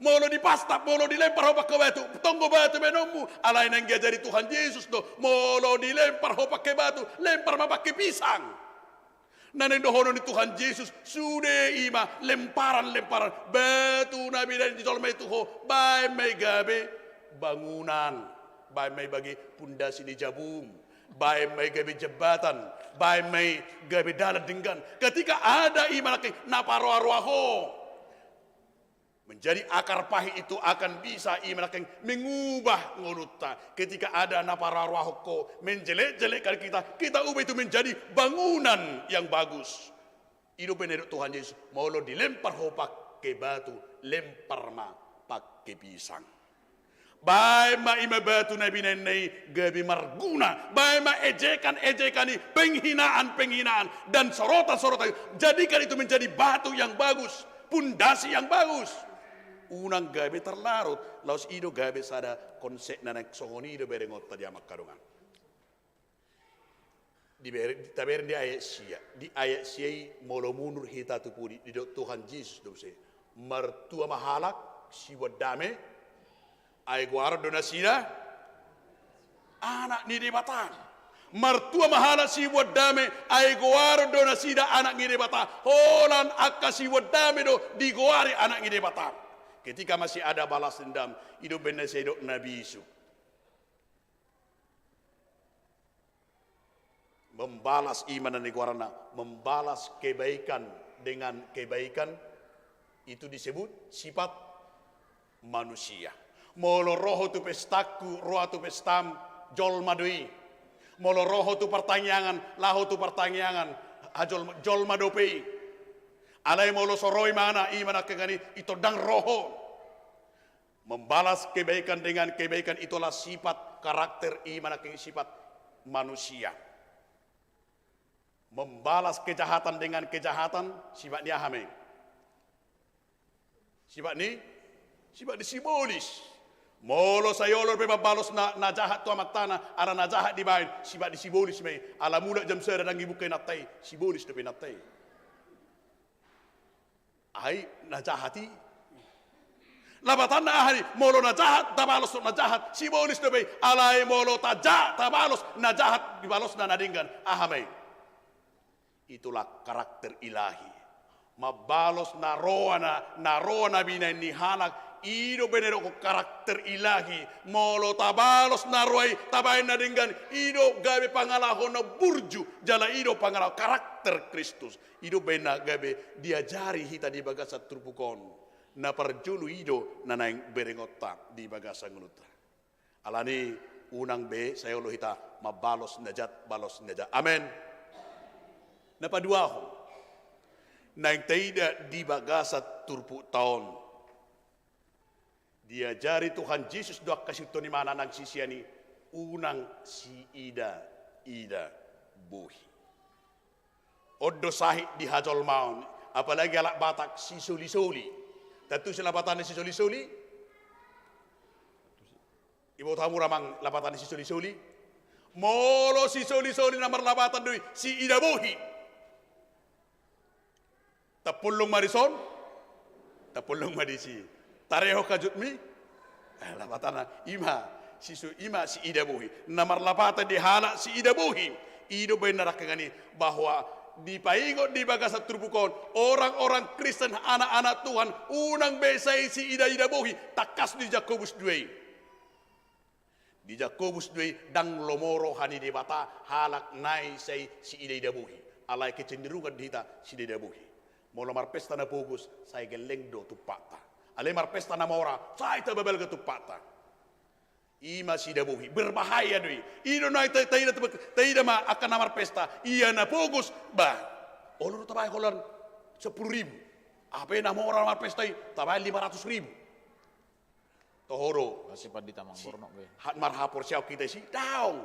molo dipastap, molo dilempar ho pangke batu, tonggo batu baenonmu. Alai naeng diajari Tuhan Jesus do, molo dilempar ho pangke batu, lempar ma pangke pisang. Na naeng dohonon ni Tuhan Jesus, sude i ma lemparan-lemparan batu na binaen ni jolma i tu ho, baen ma i gabe bangunan, baen ma i gabe pundasi ni jabum, baen ma i gabe jembatan, baen ma i gabe dalan denggan. Ketika ada i ma nangkaning na paroaroa ho, menjadi akar pahit itu akan bisa i ma nangkaning mengubah ngolunta. Ketika ada na paroaroahon ho, menjelek-jelekkan kita, kita ubah itu menjadi bangunan yang bagus. I do umbahen na didok Tuhan Jesus, molo dilempar ho pangke batu, lempar ma pangke pisang. Baen ma i ma batu na binaenna i gabe marguna. Baen ma ejekan-ejekan i, penghinaan-penghinaan, dan sorotan-sorotan i, jadikan itu menjadi batu yang bagus. Pundasi yang bagus. Unang gabe terlarut, laos i do gabe sada konsep na naeng songon i do berengonta di amang hamu dongan. Di ber-, tabereng di ayat sia. Di ayat sia i molo mundur hita tu pudi, didok Tuhan Jesus do muse. Martua ma halak siboan dame, ai goaron do nasida anak ni Debata. Martua ma halak siboan dame, ai goaron do nasida anak ni Debata. Holan angka siboan dame do digoari anak ni Debata. Ketika masih ada balas dendam, i do umbahen na sai didok na bisuk. Membalas, i ma na nigoarna, membalas kebaikan dengan kebaikan, itu disebut sifat manusia. Molo ro ho tu pestangku, ro ahu tu pestam, jolma do i. Molo ro ho tu partangiangan, laho tu partangiangan, hajolma, jolma dope i. Alai molo so ro imana, i ma nangkiningan i, i tondang ro ho. Membalas kebaikan dengan kebaikan, itulah sifat karakter, i ma nangkin sifat manusia. Membalas kejahatan dengan kejahatan, sifat ni aha ma i? Sifat ni, sifat ni sibolis. Molo sai olo dope mambalos na, na jahat tu amantana, ala na jahat dibaen, sifat ni sibolis ma i, ala mulak jam sada ndang dibuka inanta i, sibolis dope inanta i. Ai na jahat i. Lapatanna aha i, molo na jahat tabalos na jahat, sibolis dope i, alai molo taja-, tabalos na jahat, dibalosna na denggan, aha ma i? Itulah karakter ilahi. Mambalos na roa na, na roa na binaen ni halak, i do umbahen na didok karakter ilahi. Molo tabalos na roa i, tabaen na denggan, i do gabe pangalaho na burju, jala i do pangalaho karakter Kristus. I do umbahen na gabe diajari hita di bagasan turpuk on. Na parjolo i do na naeng berengonta di bagasan ngolunta. Alani unang be sai olo hita mambalos na jat balos na jat. Amen. Na paduahon, naeng taida di bagasan turpukta on. Diajari Tuhan Jesus do angka siuton ni mana nang sisean i, unang siida-ida bohi. On do sahit di hajolmaon, apalagi halak Batak, sisoli-soli. Tantu ise lapatan ni sisoli-soli? Iboto hamu ra amang lapatan ni sisoli-soli? Molo sisoli-soli na marlapatan do i, siida bohi. Tapollung ma dison, tapollung ma disi. Tarehon hajutmi. Eh, lapatanna, i ma, sisu-, i ma siida bohi. Na marlapatan di halak siida bohi. I do umbahen na nangkiningan i, bahwa dipaingot di bagasan turpuk on, orang-orang Kristen, anak-anak Tuhan, unang be sai siida-ida bohi, tangkas di Jakobus dua i. Di Jakobus dua i, ndang lomo roha ni Debata halak na i sai siida-ida bohi. Alai kecenderungan di hita siida-ida bohi. Molo marpesta na pogos, sai gelleng do tumpakta. Alai marpesta na mora, sai tababalga tumpakta. I ma siida bohi, berbahaya do i. I do na ta-, taida, taida ma angka na marpesta, ia na pogos, bah, olo do tabaen holan sampulu ribu. Aha pe na mora marpesta i, tabaen lima ratus ribu. Toho do. Asi pandita mangbornok be. Hat marhaporseaon hita disi, daong.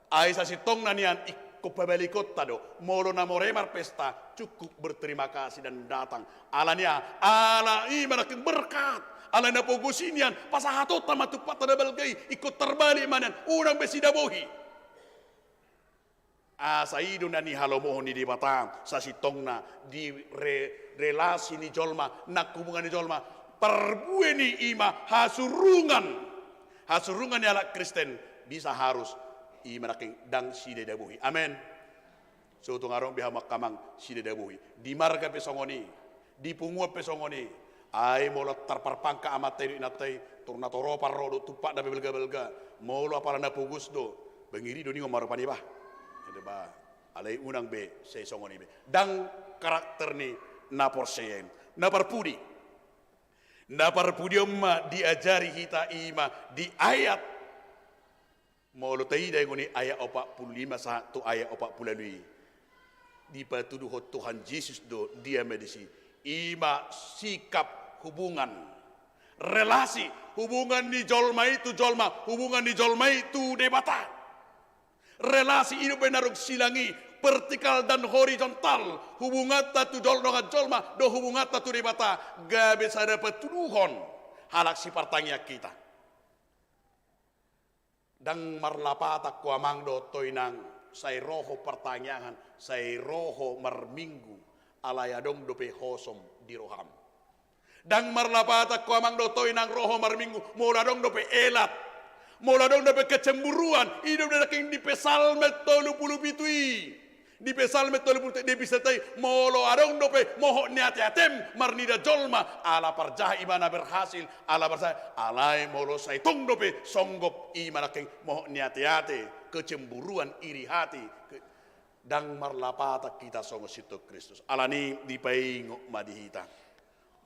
Ai sasintongna nian ingkon pabalikonta do. Molo na mora i marpesta, cukup berterima kasih dan datang. Ala ni aha? Ala i ma nangkin berkat. Ala na pogos i nian, pasahatonta ma tumpakta na balga i, ingkon tarbalik ma nian, unang be siida bohi. Asa i do na nihalomohon ni Debata, sasintongna di re-, relasi ni jolma, nang hubungan ni jolma, parbue ni i ma hasurungan. Hasurungan ni halak Kristen, bisa harus i ma nangkin ndang siida-ida bohi. Amen. So tung adong be hamu angka amang siida-ida bohi. Di marga pe songon i. Di punguan pe songon i. Ai molo tarparpangka amanta i dohot inanta i, tor na toropan ro dohot tumpak na balga-balga. Molo apala na pogos do, bangiri do ningon ma rupani bah. Ede bah. Alai unang be sai songon i be. Ndang karakter ni na porsea i. Na parpudi. Na parpudi on ma diajari hita i ma di ayat Molo taida i ngoni ayat opat pulu lima sahat tu ayat opat pulu ualu i, dipatuduhon Tuhan Jesus do dia ma disi. I ma sikap, hubungan, relasi, hubungan ni jolma i tu jolma, hubungan ni jolma i tu Debata. Relasi i do umbahen na adong silang i, vertikal dan horizontal, hubunganta tu jol-, dongan jolma dohot hubunganta tu Debata, gabe sada patuduhon halak sipartangiang hita. Ndang marlapatan ho amang dohot ho inang, sai ro ho partangiangan, sai ro ho marminggu, alai adong dope hosom di roham. Ndang marlapatan ho amang dohot ho inang ro ho marminggu, molo adong dope elat, molo adong dope kecemburuan, i do nangkin di Psalmen tolu pulu pitu i. Di Psalmen tolu pulu pitu i, di Psalmen tolu pulu pitu i, molo adong dope mohop ni ateatem marnida jolma, ala parjahat ibana berhasil, ala parjahat, alai molo sai tong dope songgop i ma nangkin mohop ni ateate, kecemburuan, iri hati, ke-, ndang marlapatan hita songon sintong Kristus. Alani dipaingot ma di hita.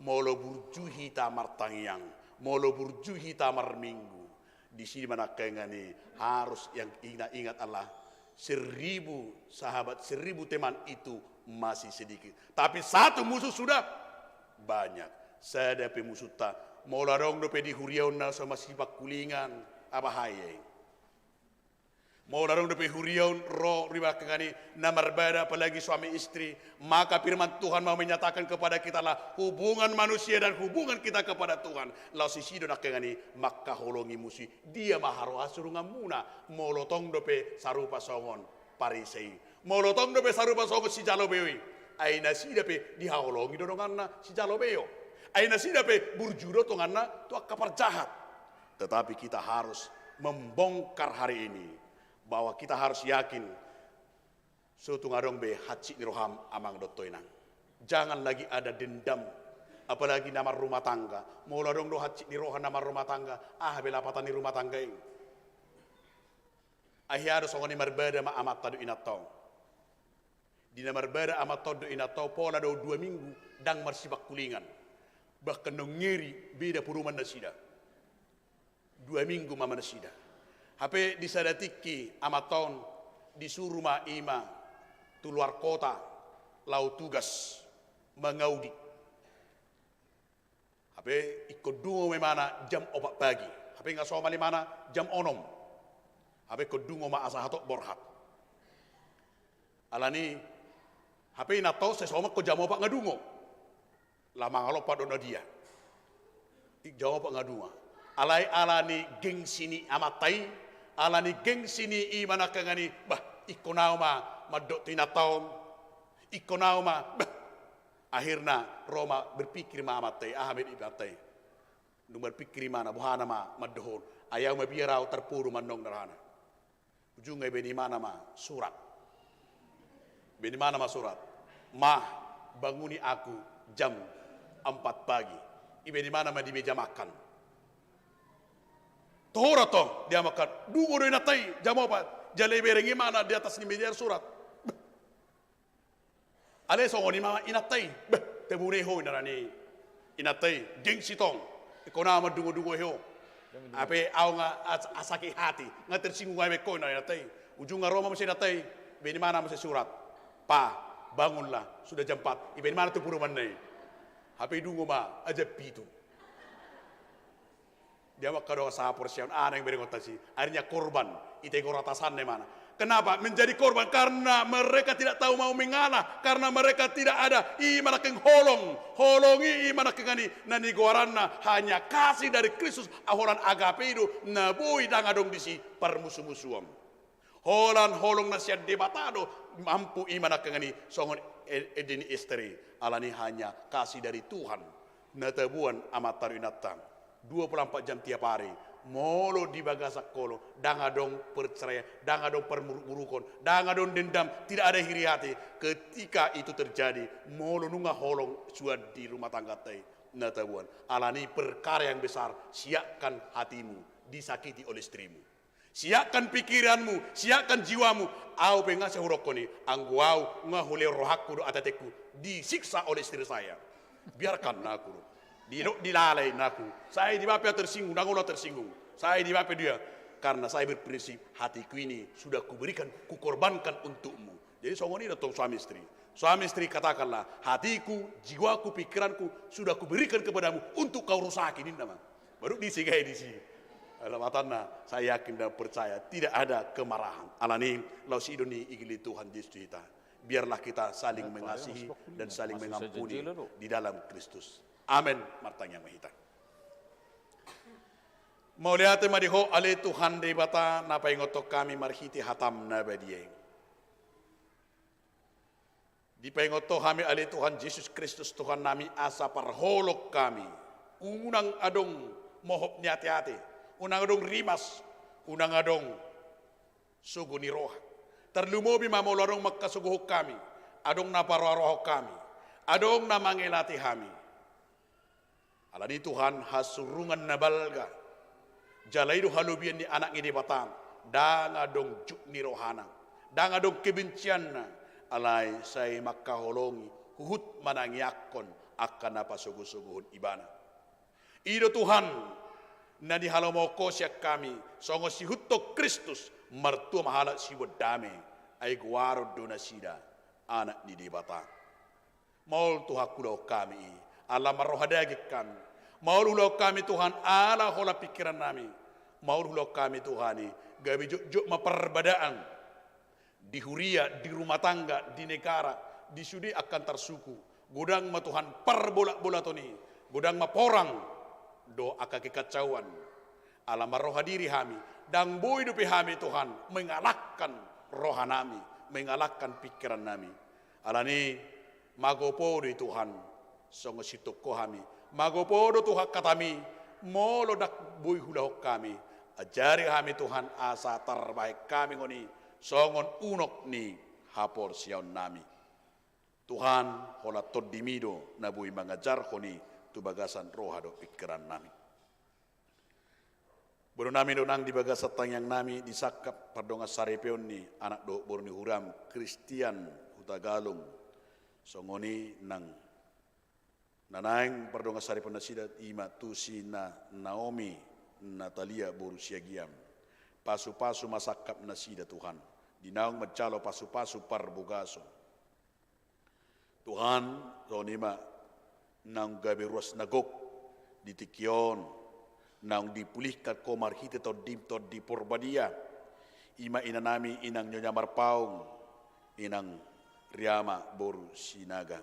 Molo burju hita martangiang, molo burju hita marminggu, di si ma nangkin i harus yang ina-, ingat Allah, seribu sahabat, seribu teman itu masih sedikit. Tapi satu musuh sudah banyak. Sada pe musuhta, molo adong dope di huria on na so masipangkulingan, apa hae. Molo adong dope huria on ro di bagasan i na marbada, apalagi suami istri, maka firman Tuhan mau menyatakan kepada kita lah, hubungan manusia dan hubungan kita kepada Tuhan. Laos disi do nangkin i mangkaholongi musu i, dia ma haroa surunganmuna, molo tong dope sarupa songon Parisei. Molo tong dope sarupa songon sijalo beo i. Ai nasida pe dihaholongi do donganna sijalo beo. Ai nasida pe burju do donganna tu angka parjahat. Tetapi kita harus membongkar hari ini bahwa kita harus yakin, so tung adong be hansit ni roham amang dohot ho inang. Jangan lagi ada dendam, apalagi na marrumah tangga. Molo adong do hansit ni roha na marrumah tangga, aha be lapatan ni rumah tangga i? Ai hea do songon i marbada ma amanta dohot inanta on. Di na marbada amanta on dohot inanta on, pola do dua minggu ndang marsipangkulingan. Bahkan naung ngeri, beda podoman nasida. Dua minggu ma, ma nasida. Hape di sada tingki amanta on disuru ma i ma tu luar kota, laho tugas, mangaudit. Hape ingkon dungo ma imana jam opat pagi. Hape nga somal imana jam onom. Hape ingkon dungo ma asa hatop borhat. Alani, hape inanta on sai somal ingkon jam opat nga dungo. Laho mangalompa do na dia. I jam opat nga dungo. Alai alani gengsi ni amanta i, alani gengsi ni i ma nangkin i, bah, ingkon au ma mandok tu inanta on. Ingkon au ma, bah. Akhirna ro ma, berpikir ma amanta i, aha ma di amanta i. Dung berpikir imana, boha na ma mandohon. Ai au mabiar au, tarpodo ma annon ngarana. Ujungna ibaen imana ma surat. Ibaen imana ma surat. "Ma, banguni aku jam empat pagi." Ibaen imana ma di meja makan. Toho do tong, dia makan. Dungo do inanta i, jam opat. Jala ibereng imana di atas ni meja surat. Alai songon i ma inanta i. Beh, tabo do ho, inarani inanta i, gengsi tong. Ingkon au mandungodungo ho. Hape au nga as-, sakit hati, nga tersinggung au be ho, inarani inanta i. Ujungna ro ma muse inanta i, ibaen imana muse surat. "Pa, bangunlah, sudah jam empat." Ibaen imana tu podomanna i. Hape dungo ma, ah, jam pitu. Dia mangkadok saporseaon, aha na naeng berengon tasi. Akhirnya korban, itegor atasanna imana. Kenapa menjadi korban? Karena mereka tidak tahu mau mengalah, karena mereka tidak ada i ma nangkin holong. Holong i, i ma nangkin i na nigoaranna hanya kasih dari Kristus, holan agape i do na boi, ndang adong disi parmusumusuon. Holan holong na sian Debata do mampu i ma nangkin i songon e-, ende ni Ester i, alani hanya kasih dari Tuhan. Na taboan amanta dohot inanta, dua puluh empat jam tiap hari, molo di bagasan holong, ndang adong perceraian, ndang adong parmurukmurukon, ndang adong dendam, tidak ada iri hati. Ketika itu terjadi, molo nunga holong suan di rumah tangganta i, na taboan. Alani perkara yang besar, siapkan hatimu disakiti oleh istrimu. Siapkan pikiranmu, siapkan jiwamu. Au pe nga sai hudokkon i, anggo au nga hulehon rohangku dohot ateatengku disiksa oleh istri saya. Biarkan aku. Di, dilalai aku. Sai dibaen pe au tersinggung, ndang olo tersinggung. Sai dibaen pe dia. Karena saya berprinsip, hatiku ini sudah kuberikan, kukorbankan untukmu. Jadi songon i do tong suami istri. Suami istri, katakanlah, hatiku, jiwaku, pikiranku sudah kuberikan kepadamu untuk kau rusaki, ninna ma. Baru disi gae disi. Lapatanna, saya yakin dan percaya tidak ada kemarahan. Alani laos i do ni igil ni Tuhan Jesus tu hita. Biarlah kita saling mengasihi dan saling mengampuni di dalam Kristus. Amen. Martangiang ma hita. Mauliate ma di Ho ale Tuhan Debata na paingothon hami marhite hataM na badia i. Dipaingot Ho hami ale Tuhan Jesus Kristus Tuhannami asa parholong hami. Unang adong mohop ni ateate, unang adong rimas, unang adong sogo ni roha. Tarlumobi ma molo adong mangkasogohon hami, adong na paroaroahon hami, adong na mangelati hami. Alani Tuhan, hasurungan na balga, jala i do halobian ni Anak ni Debata, ndang adong juk ni rohana, ndang adong kebencianna, alai sai mangkaholongi, huhut manangiangkon angka na pasogosogohon ibana. I do Tuhan, na nihalomohon Ho sian hami, songon sihuthon Kristus, martua ma halak siboan dame, ai goaron do nasida anak ni Debata. Maol Tuhan hulahon hami i, ala marroha daging hami. Maol hulahon hami Tuhan, ala holan pingkirannami. Maol hulahon hami Tuhan i, gabe jotjot ma parbadaan. Di huria, di rumah tangga, di negara, di sude angka antar suku. Godang ma Tuhan parbolatbolaton i, godang ma porang, dohot angka kekacauan. Ala marroha diri hami, ndang boi dope hami Tuhan, mengalahkan rohanami, mengalahkan pingkirannami. Alani, magopo do i Tuhan, songon sihuthon Ho hami, magopo do Tuhan hataMi, molo ndang boi hulahon hami, ajari hami Tuhan asa tarbahen hami ngoni, songon unok ni haporseaonnami. Tuhan, holan TondiMi do, na boi mangajarhon i, tu bagasan roha dohot pingkirannami. Boanonnami do nang di bagasan tangiangnami di sangkap pardongansaripeon ni anak dohot boru ni huriaM Christian Hutagalung. Songon i nang na naeng pardongansaripeon nasida i ma tu si na Naomi Natalia boru Siagian. Pasupasu ma sangkap nasida Tuhan. Di naung manjalo pasupasu parbogason. Tuhan, songon i ma naung gabe ruas na gok di tingki on, naung dipulihkan Ho marhite TondiM Tondi Porbadia. I ma inanami inang Nyonya Marpaung, inang Riama boru Sinaga.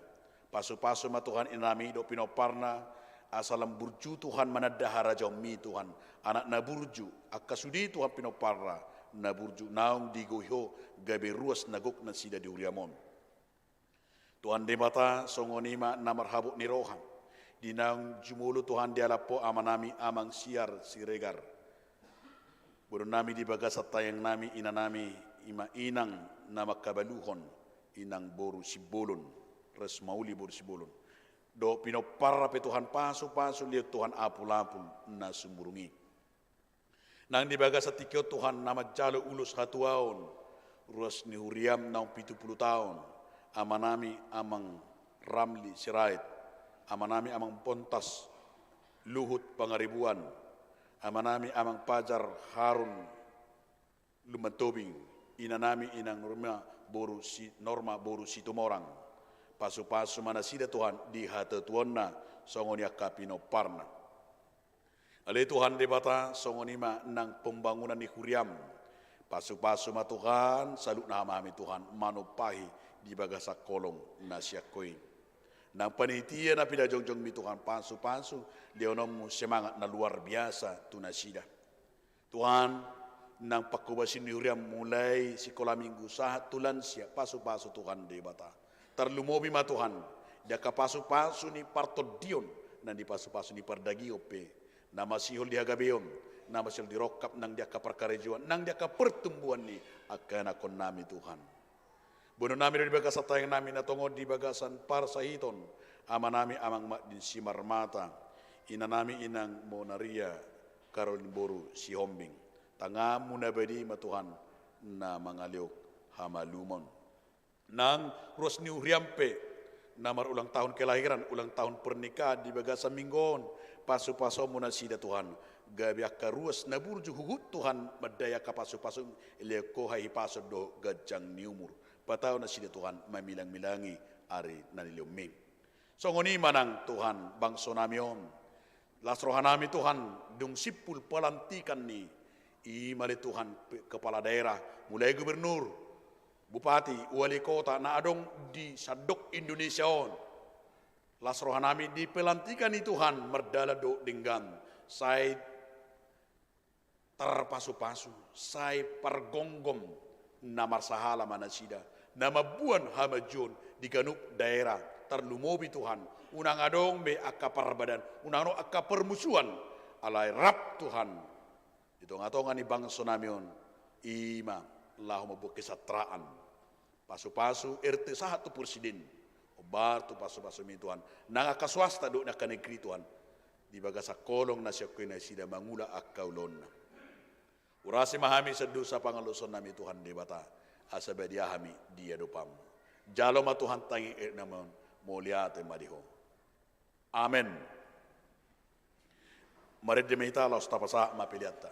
Pasupasu ma Tuhan inanami dohot pinomparna, asa lam burju Tuhan mananda harajaonMi Tuhan. Anak na burju, angka sude Tuhan pinomparna, na burju naung digohi Ho gabe ruas na gok nasida di huriaM on. Tuhan Debata, songon i ma na marhabot ni roha. Di naung jumolo Tuhan dialap Ho amanami Amang Siar Siregar. Boanonnami di bagasan tangiangnami inanami i ma inang na mangkabaluhon, inang boru Simbolon, Resmauli boru Simbolon. Dohot pinomparna pe Tuhan pasupasu lehon Tuhan apulapul na sumurung i. Nang di bagasan tingki on Tuhan na manjalo ulos hatuaon, ruas ni huriaM naung pitu pulu taon, amanami Amang Ramli Sirait, amanami Amang Pontas Luhut Pangaribuan, amanami Amang Pajar Harun Lumban Tobing, inanami inang Norma boru Si-, Norma boru Situmorang. Pasupasu ma nasida Tuhan di hatuatuonna songon i angka pinomparna. Ale Tuhan Debata, songon i ma nang pembangunan ni huriaM. Pasupasu ma Tuhan, saluhutna hamami Tuhan, manumpahi di bagasan holong na sian Ho i. Nang panitia na pinajongjongMi Tuhan, pasupasu, lehononMu semangat na luar biasa tu nasida. Tuhan, nang panghobasion ni huriaM mulai sikola minggu sahat tu lansia, pasupasu Tuhan Debata. Tarlumobi ma Tuhan, di angka pasupasu ni partondion, nang di pasupasu ni pardagingon pe, na masihol di hagabeon, na masihol di rongkap nang di angka parkarejoan, nang di angka pertumbuhan ni angka ianakhonnami Tuhan. Boanonnami do di bagasan tangiangnami na tongon di bagasan parsahiton, amanami Amang Magdin Simarmata, inanami inang Monaria Karolin boru Sihombing. TanganMu na badia ma Tuhan na mangalehon hamalumon. Nang ruas ni huriaM pe, na marulang tahun kelahiran, ulang tahun pernikahan di bagasan minggu on, pasupasuonMu nasida Tuhan, gabe angka ruas na burju huhut Tuhan, mandai angka pasupasu, lehon Ho hahipason dohot ganjang ni umur. Patau nasida Tuhan, mamilangmilangi ari na nilehonMi. Songon i ma nang Tuhan, bangsonami on. Las rohanami Tuhan, dung simpul pelantikan ni, i ma ale Tuhan, pe-, kepala daerah, mulai gubernur, bupati, wali kota, na adong di sandok Indonesia on. Las rohanami di pelantikan i Tuhan, mardalan dohot denggan, sai tarpasupasu, sai pargomgom na marsahala ma nasida, na mamboan hamajuon di ganup daerah, tarlumobi Tuhan, unang adong be angka parbadan, unang adong angka parmusuan, alai rap Tuhan di tongatonga ni bangso nami on, i ma laho mamboan kesejahteraan. Pasupasu R T sahat tu presiden, hombar tu pasupasumi Tuhan, nang angka swasta dohot angka negeri Tuhan, di bagasan holong na sian Ho i nasida mangula angka ulaonna. Urasi ma hami sian dosa pangalosonnami Tuhan Debata, asa badia hami di adopanmu. Jalo ma Tuhan tangiangnami on, mauliate ma di Ho. Amen. Marende ma hita laos tapasahat ma peleanta.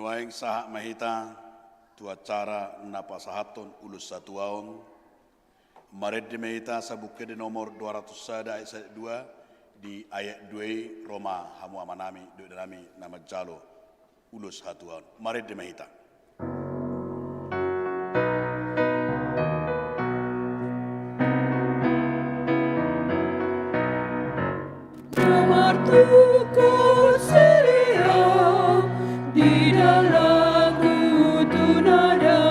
Nuaeng sahat ma hita tu acara na pasahathon ulos hatuaon. Marende ma hita Sabuk Ende nomor dua ratus sada ayat sada dua, di ayat dua i ro ma hamu amanami dohot inanami na manjalo ulos hatuaon. Marende ma hita. Na martungkot silea di dalan tu nada,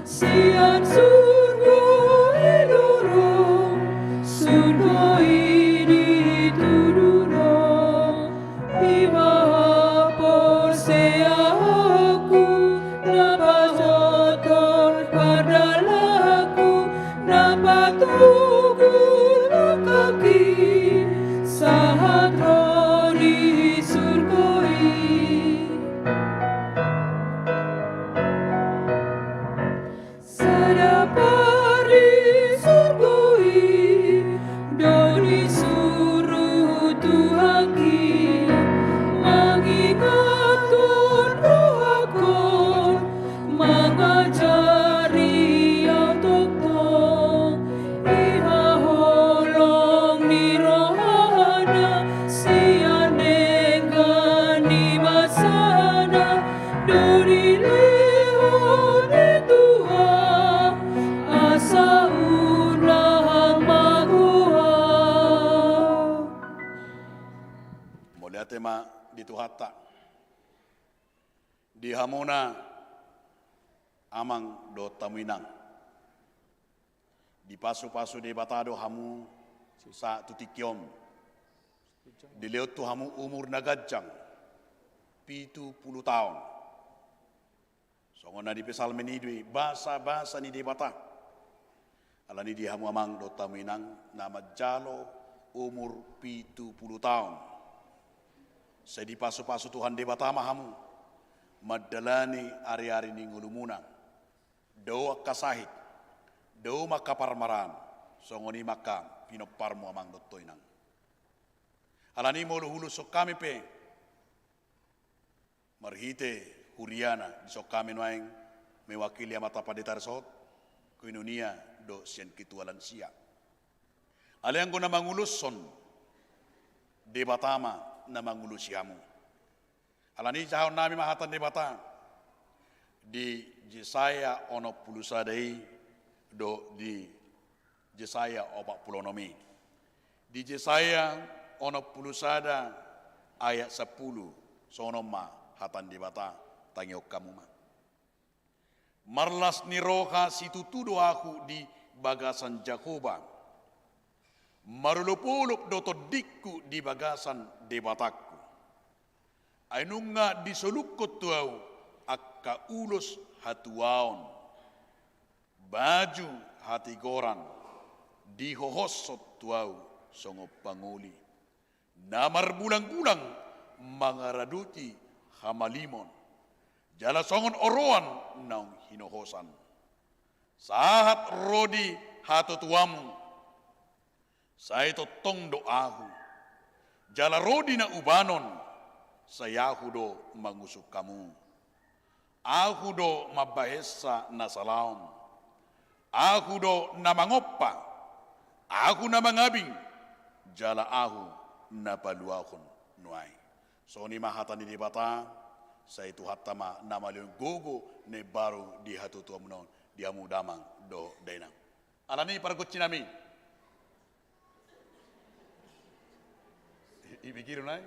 sian surgo i dorong, surgo i ditudurhon. I ma haporseaonku, na pahothon pardalananku, na patogu langkangki, sahat ro di surgo i. Sada parsurgo i do disuru Tuhanki, mangingothon rohangkon, mangajari au tongtong. I ma holong ni rohana, sian denggan ni basana, do dilehon i tu ahu, asa unang magoar. Mauliate ma di Tuhanta. Di hamuna amang dohot hamu inang, dipasupasu Debata do hamu sahat tu tingki on. Dilehon tu hamu umur na ganjang, pitu pulu taon. Songon na di Psalmen i do i, basabasa ni Debata. Alani i di hamu amang dohot hamu inang na manjalo umur pitu pulu taon, sai dipasupasu Tuhan Debata ma hamu mandalani ariari ni ngolumuna. Dao angka sahit, dao ma angka parmaraan, songon i ma angka pinomparmu amang dohot ho inang. Alani i molo huuloshon hami pe marhite huriana, dison hami nuaeng mewakili amanta pandita resort, koinonia dohot sian ketua lansia. Alai anggo na manguloshon, Debata ma na mangulosi hamu. Alani i jahahon nami ma hata ni Debata di Jesaya onom pulu sada i dohot di Jesaya opat pulu onom i. Di Jesaya onom pulu sada ayat sampulu, songon on ma hata ni Debata, tangihon hamu ma. Marlas ni roha situtu do ahu di bagasan Jahowa. Marolopolop do tondingku di bagasan Debatangku. Ai nunga disolukhon tu ahu angka ulos hatuaon, baju hatigoran dihohoshon tu ahu songon pangoli, na marbulangbulang mangaradoti hamalimon, jala songon oroan naung hinohosan. Sahat ro di hatuatuanmu, sai tongtong do ahu, jala ro di na ubanon, sai ahu do mangusung hamu. Ahu do mambahensa na salaon, ahu do na mangompa, ahu na mangabing, jala ahu na paluahon nuaeng. Songon i ma hata ni Debata, sai Tuhanta ma na malehon gogo na imbaru di hatuatuamuna on, di hamu damang dohot dainang. Alani i pargonsi nami. I-, ibegir nai.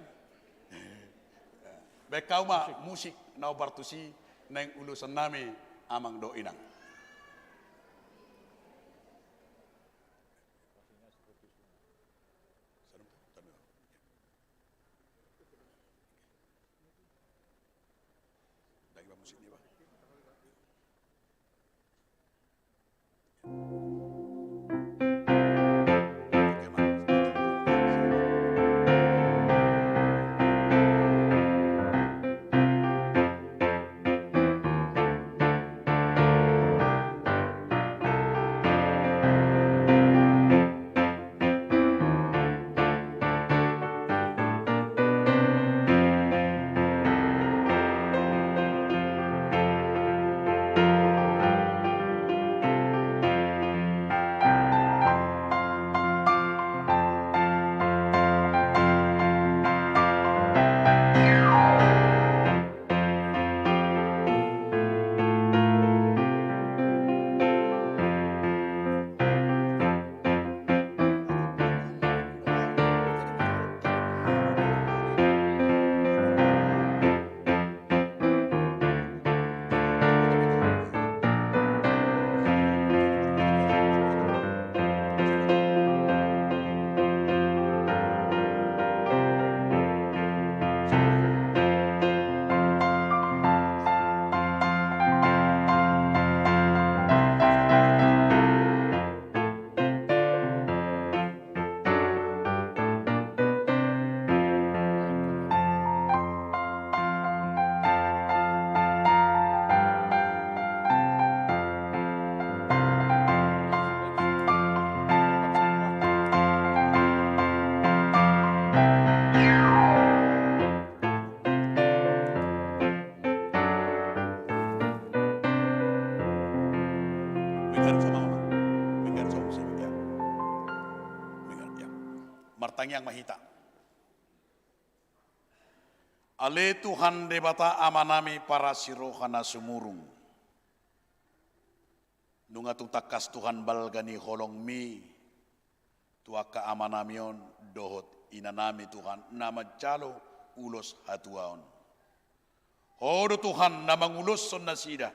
Baen hamu ma musik na hombar tusi naeng ulosan nami amang dohot inang. Martangiang ma hita. Ale Tuhan Debata Amanami parasi roha na sumurung, nunga tung tangkas Tuhan balga ni holongmi tu angka amanami on dohot inanami Tuhan na manjalo ulos hatuaon. Ho do Tuhan na manguloshon nasida.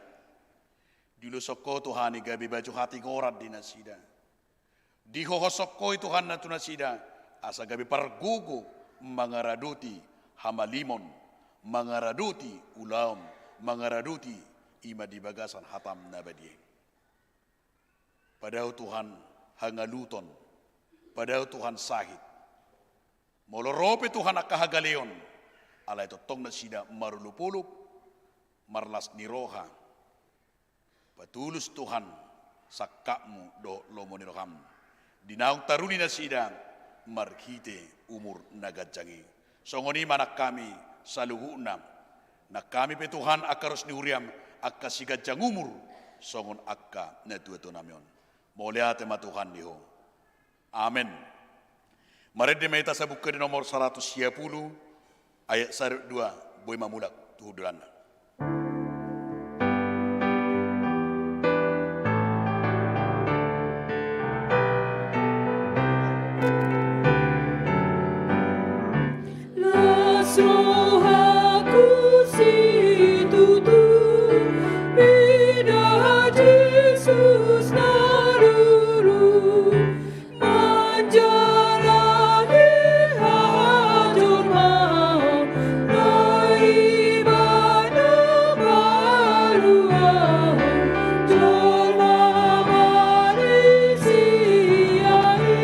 Diuloshon Ho Tuhan i gabe baju hatigoran di nasida. Dihohoshon Ho i Tuhan na tu nasida, asa gabe pargogo mangaradoti hamalimon, mangaradoti ulaon, mangaradoti i ma di bagasan hataM na badia i. Padao Tuhan hangaluton, padao Tuhan sahit. Molo ro pe Tuhan angka hagaleon, alai tongtong nasida marolopolop, marlas ni roha. Patulus Tuhan sangkapMu dohot lomo ni rohaM di naung taruli nasida marhite umur na ganjang i. Songon i ma nang hami saluhutna, nang hami pe Tuhan angka ros ni huriaM, angka siganjang umur songon angka natuatuanami on. Mauliate ma Tuhan di Ho. Amen. Marende ma hita Sabungka di nomor saratus sia pulu, ayat sada dua, boi ma mulak tu hundulanna. Las rohangku situtu mida Jesus na lulu manjalani hajolmaon na ibana maruahon jolma marisi ai.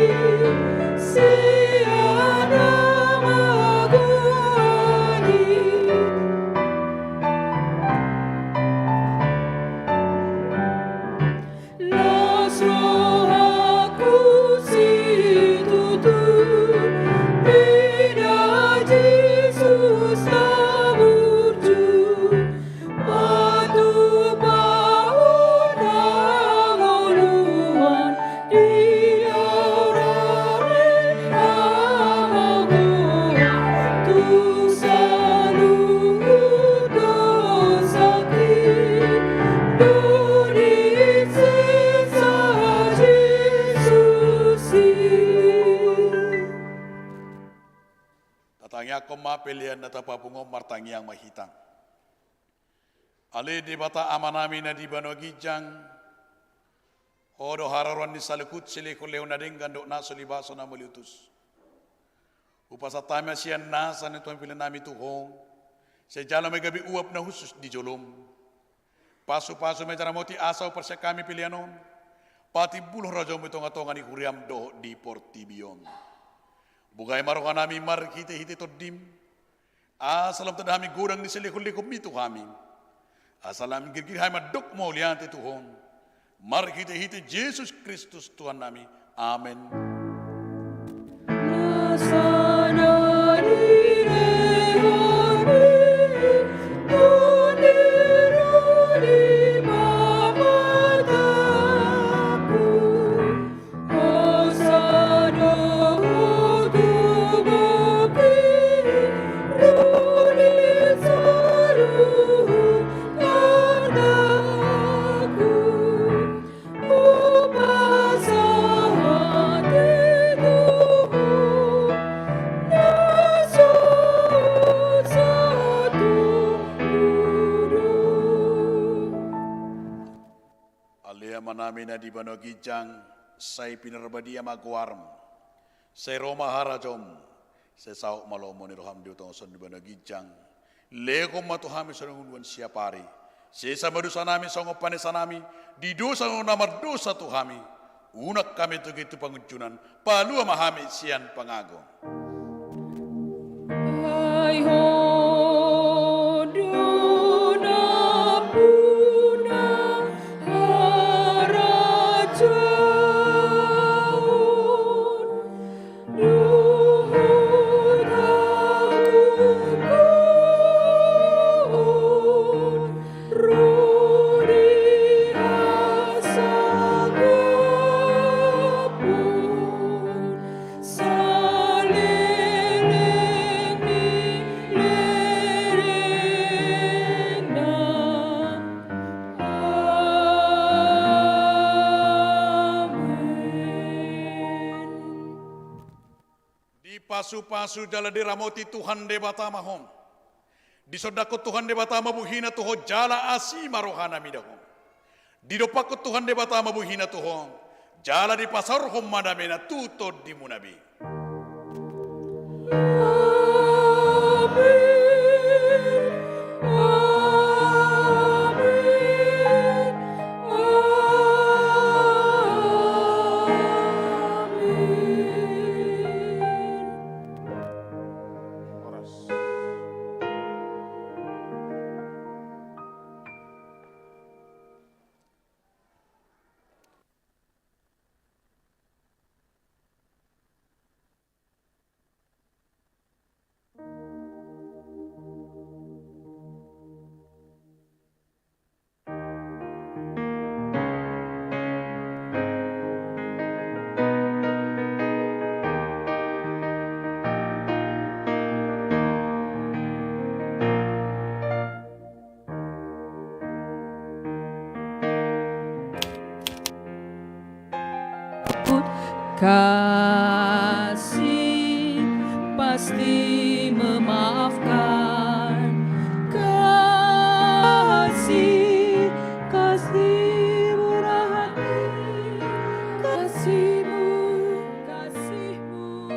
Las rohangku situtu mida Jesus na burju. Patupa hangoluan di dalan ni hamagoan tu saluhut dosangki. Dung i sesa Jesus i. Tatangiangkon ma pelean na tapapungu on, martangiang ma hita. Ale Debata Amanami na di banua ginjang, Ho do haroroan ni saluhut silehonlehon na denggan dohot na so libaso na mauliutus. Hupasahat hami ma sian nasa ni Tuhan peleannami tu Ho, sai jalo ma i gabe uap na hushus di jolom. Pasupasu ma i jala ramoti asa huparsiap hami pelean on patimbul harajaonmu di tongatonga ni huriam dohot di portibi on. Buhai ma rohanami marhitehite Tondim, asa lam tanda hami godang ni silehonlehonmi tu hami, asa lam girgir hami mandok mauliate tu Ho, marhitehite Jesus Kristus Tuhannami. Amen. Ale Amanami na di banua ginjang, sai pinarbadia ma goarmu. Sai ro ma harajaonmu. Sai saut ma lomo ni roham di tonga on songon di banua ginjang. Lehon ma tu hami songon ngolunami siapari. Sesa ma dosanami songon panesanami di dosa ni na mardosa tu hami. Unang hami togihon tu pangunjunan, palua ma hami sian pangago. Ai Ho do nampuna harajaon dohot hagogoon ro di hasangapon. Saleleng Pasu-pasu jala diramoti Tuhan Debata ma ho. Disondangkon Tuhan Debata ma buhina tu ho jala asi ma rohana mida ho. Didompakkon Tuhan Debata ma buhina tu ho, jala dipasaorhon ma damena tu tondimuna be. Amen. Amen. Amen. Horas. Kasih pasti memaafkan. Kasih, kasih murah hati. Kasihmu, kasihmu.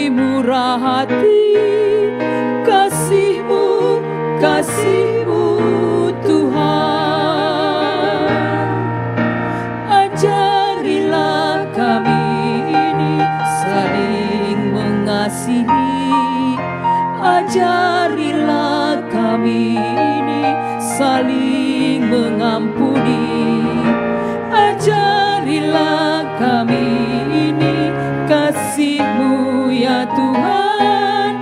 Murah hati, kasihmu, kasihmu Tuhan. Ajarilah kami ini saling mengasihi. Ajarilah kami ini saling mengampuni. Ajarilah kami ini kasihmu ya Tuhan.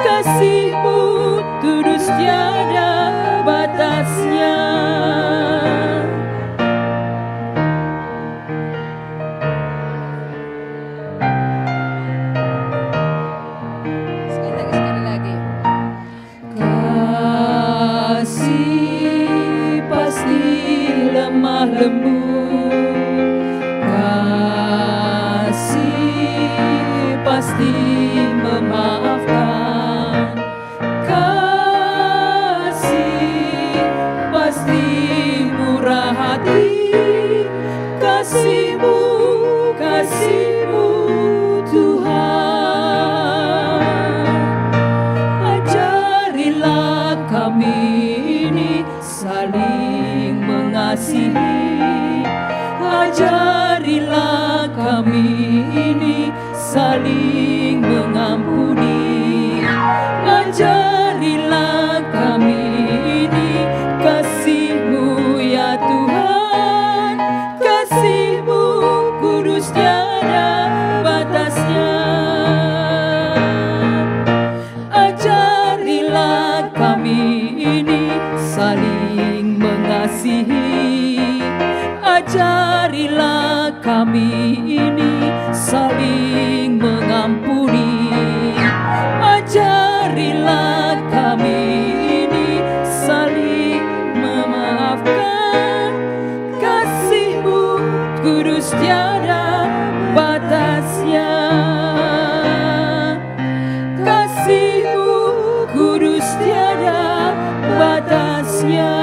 Kasihmu kudus tiada batasnya. Sekali lagi, sekali lagi. Kasih pasti lemah lembut. Kasih pasti memaafkan. Kasih pasti murah hati, kasihmu, kasihmu Tuhan. Ajarilah kami ini saling mengasihi. Ajarilah kami ini saling mengampuni. Ajarilah kami ini kasihmu ya Tuhan. Kasihmu kudus tiada batasnya. Ajarilah kami ini saling mengasihi. Ajarilah kami ini saling mengampuni. Ajarilah kami Kasih-Mu kudus tiada batasnya.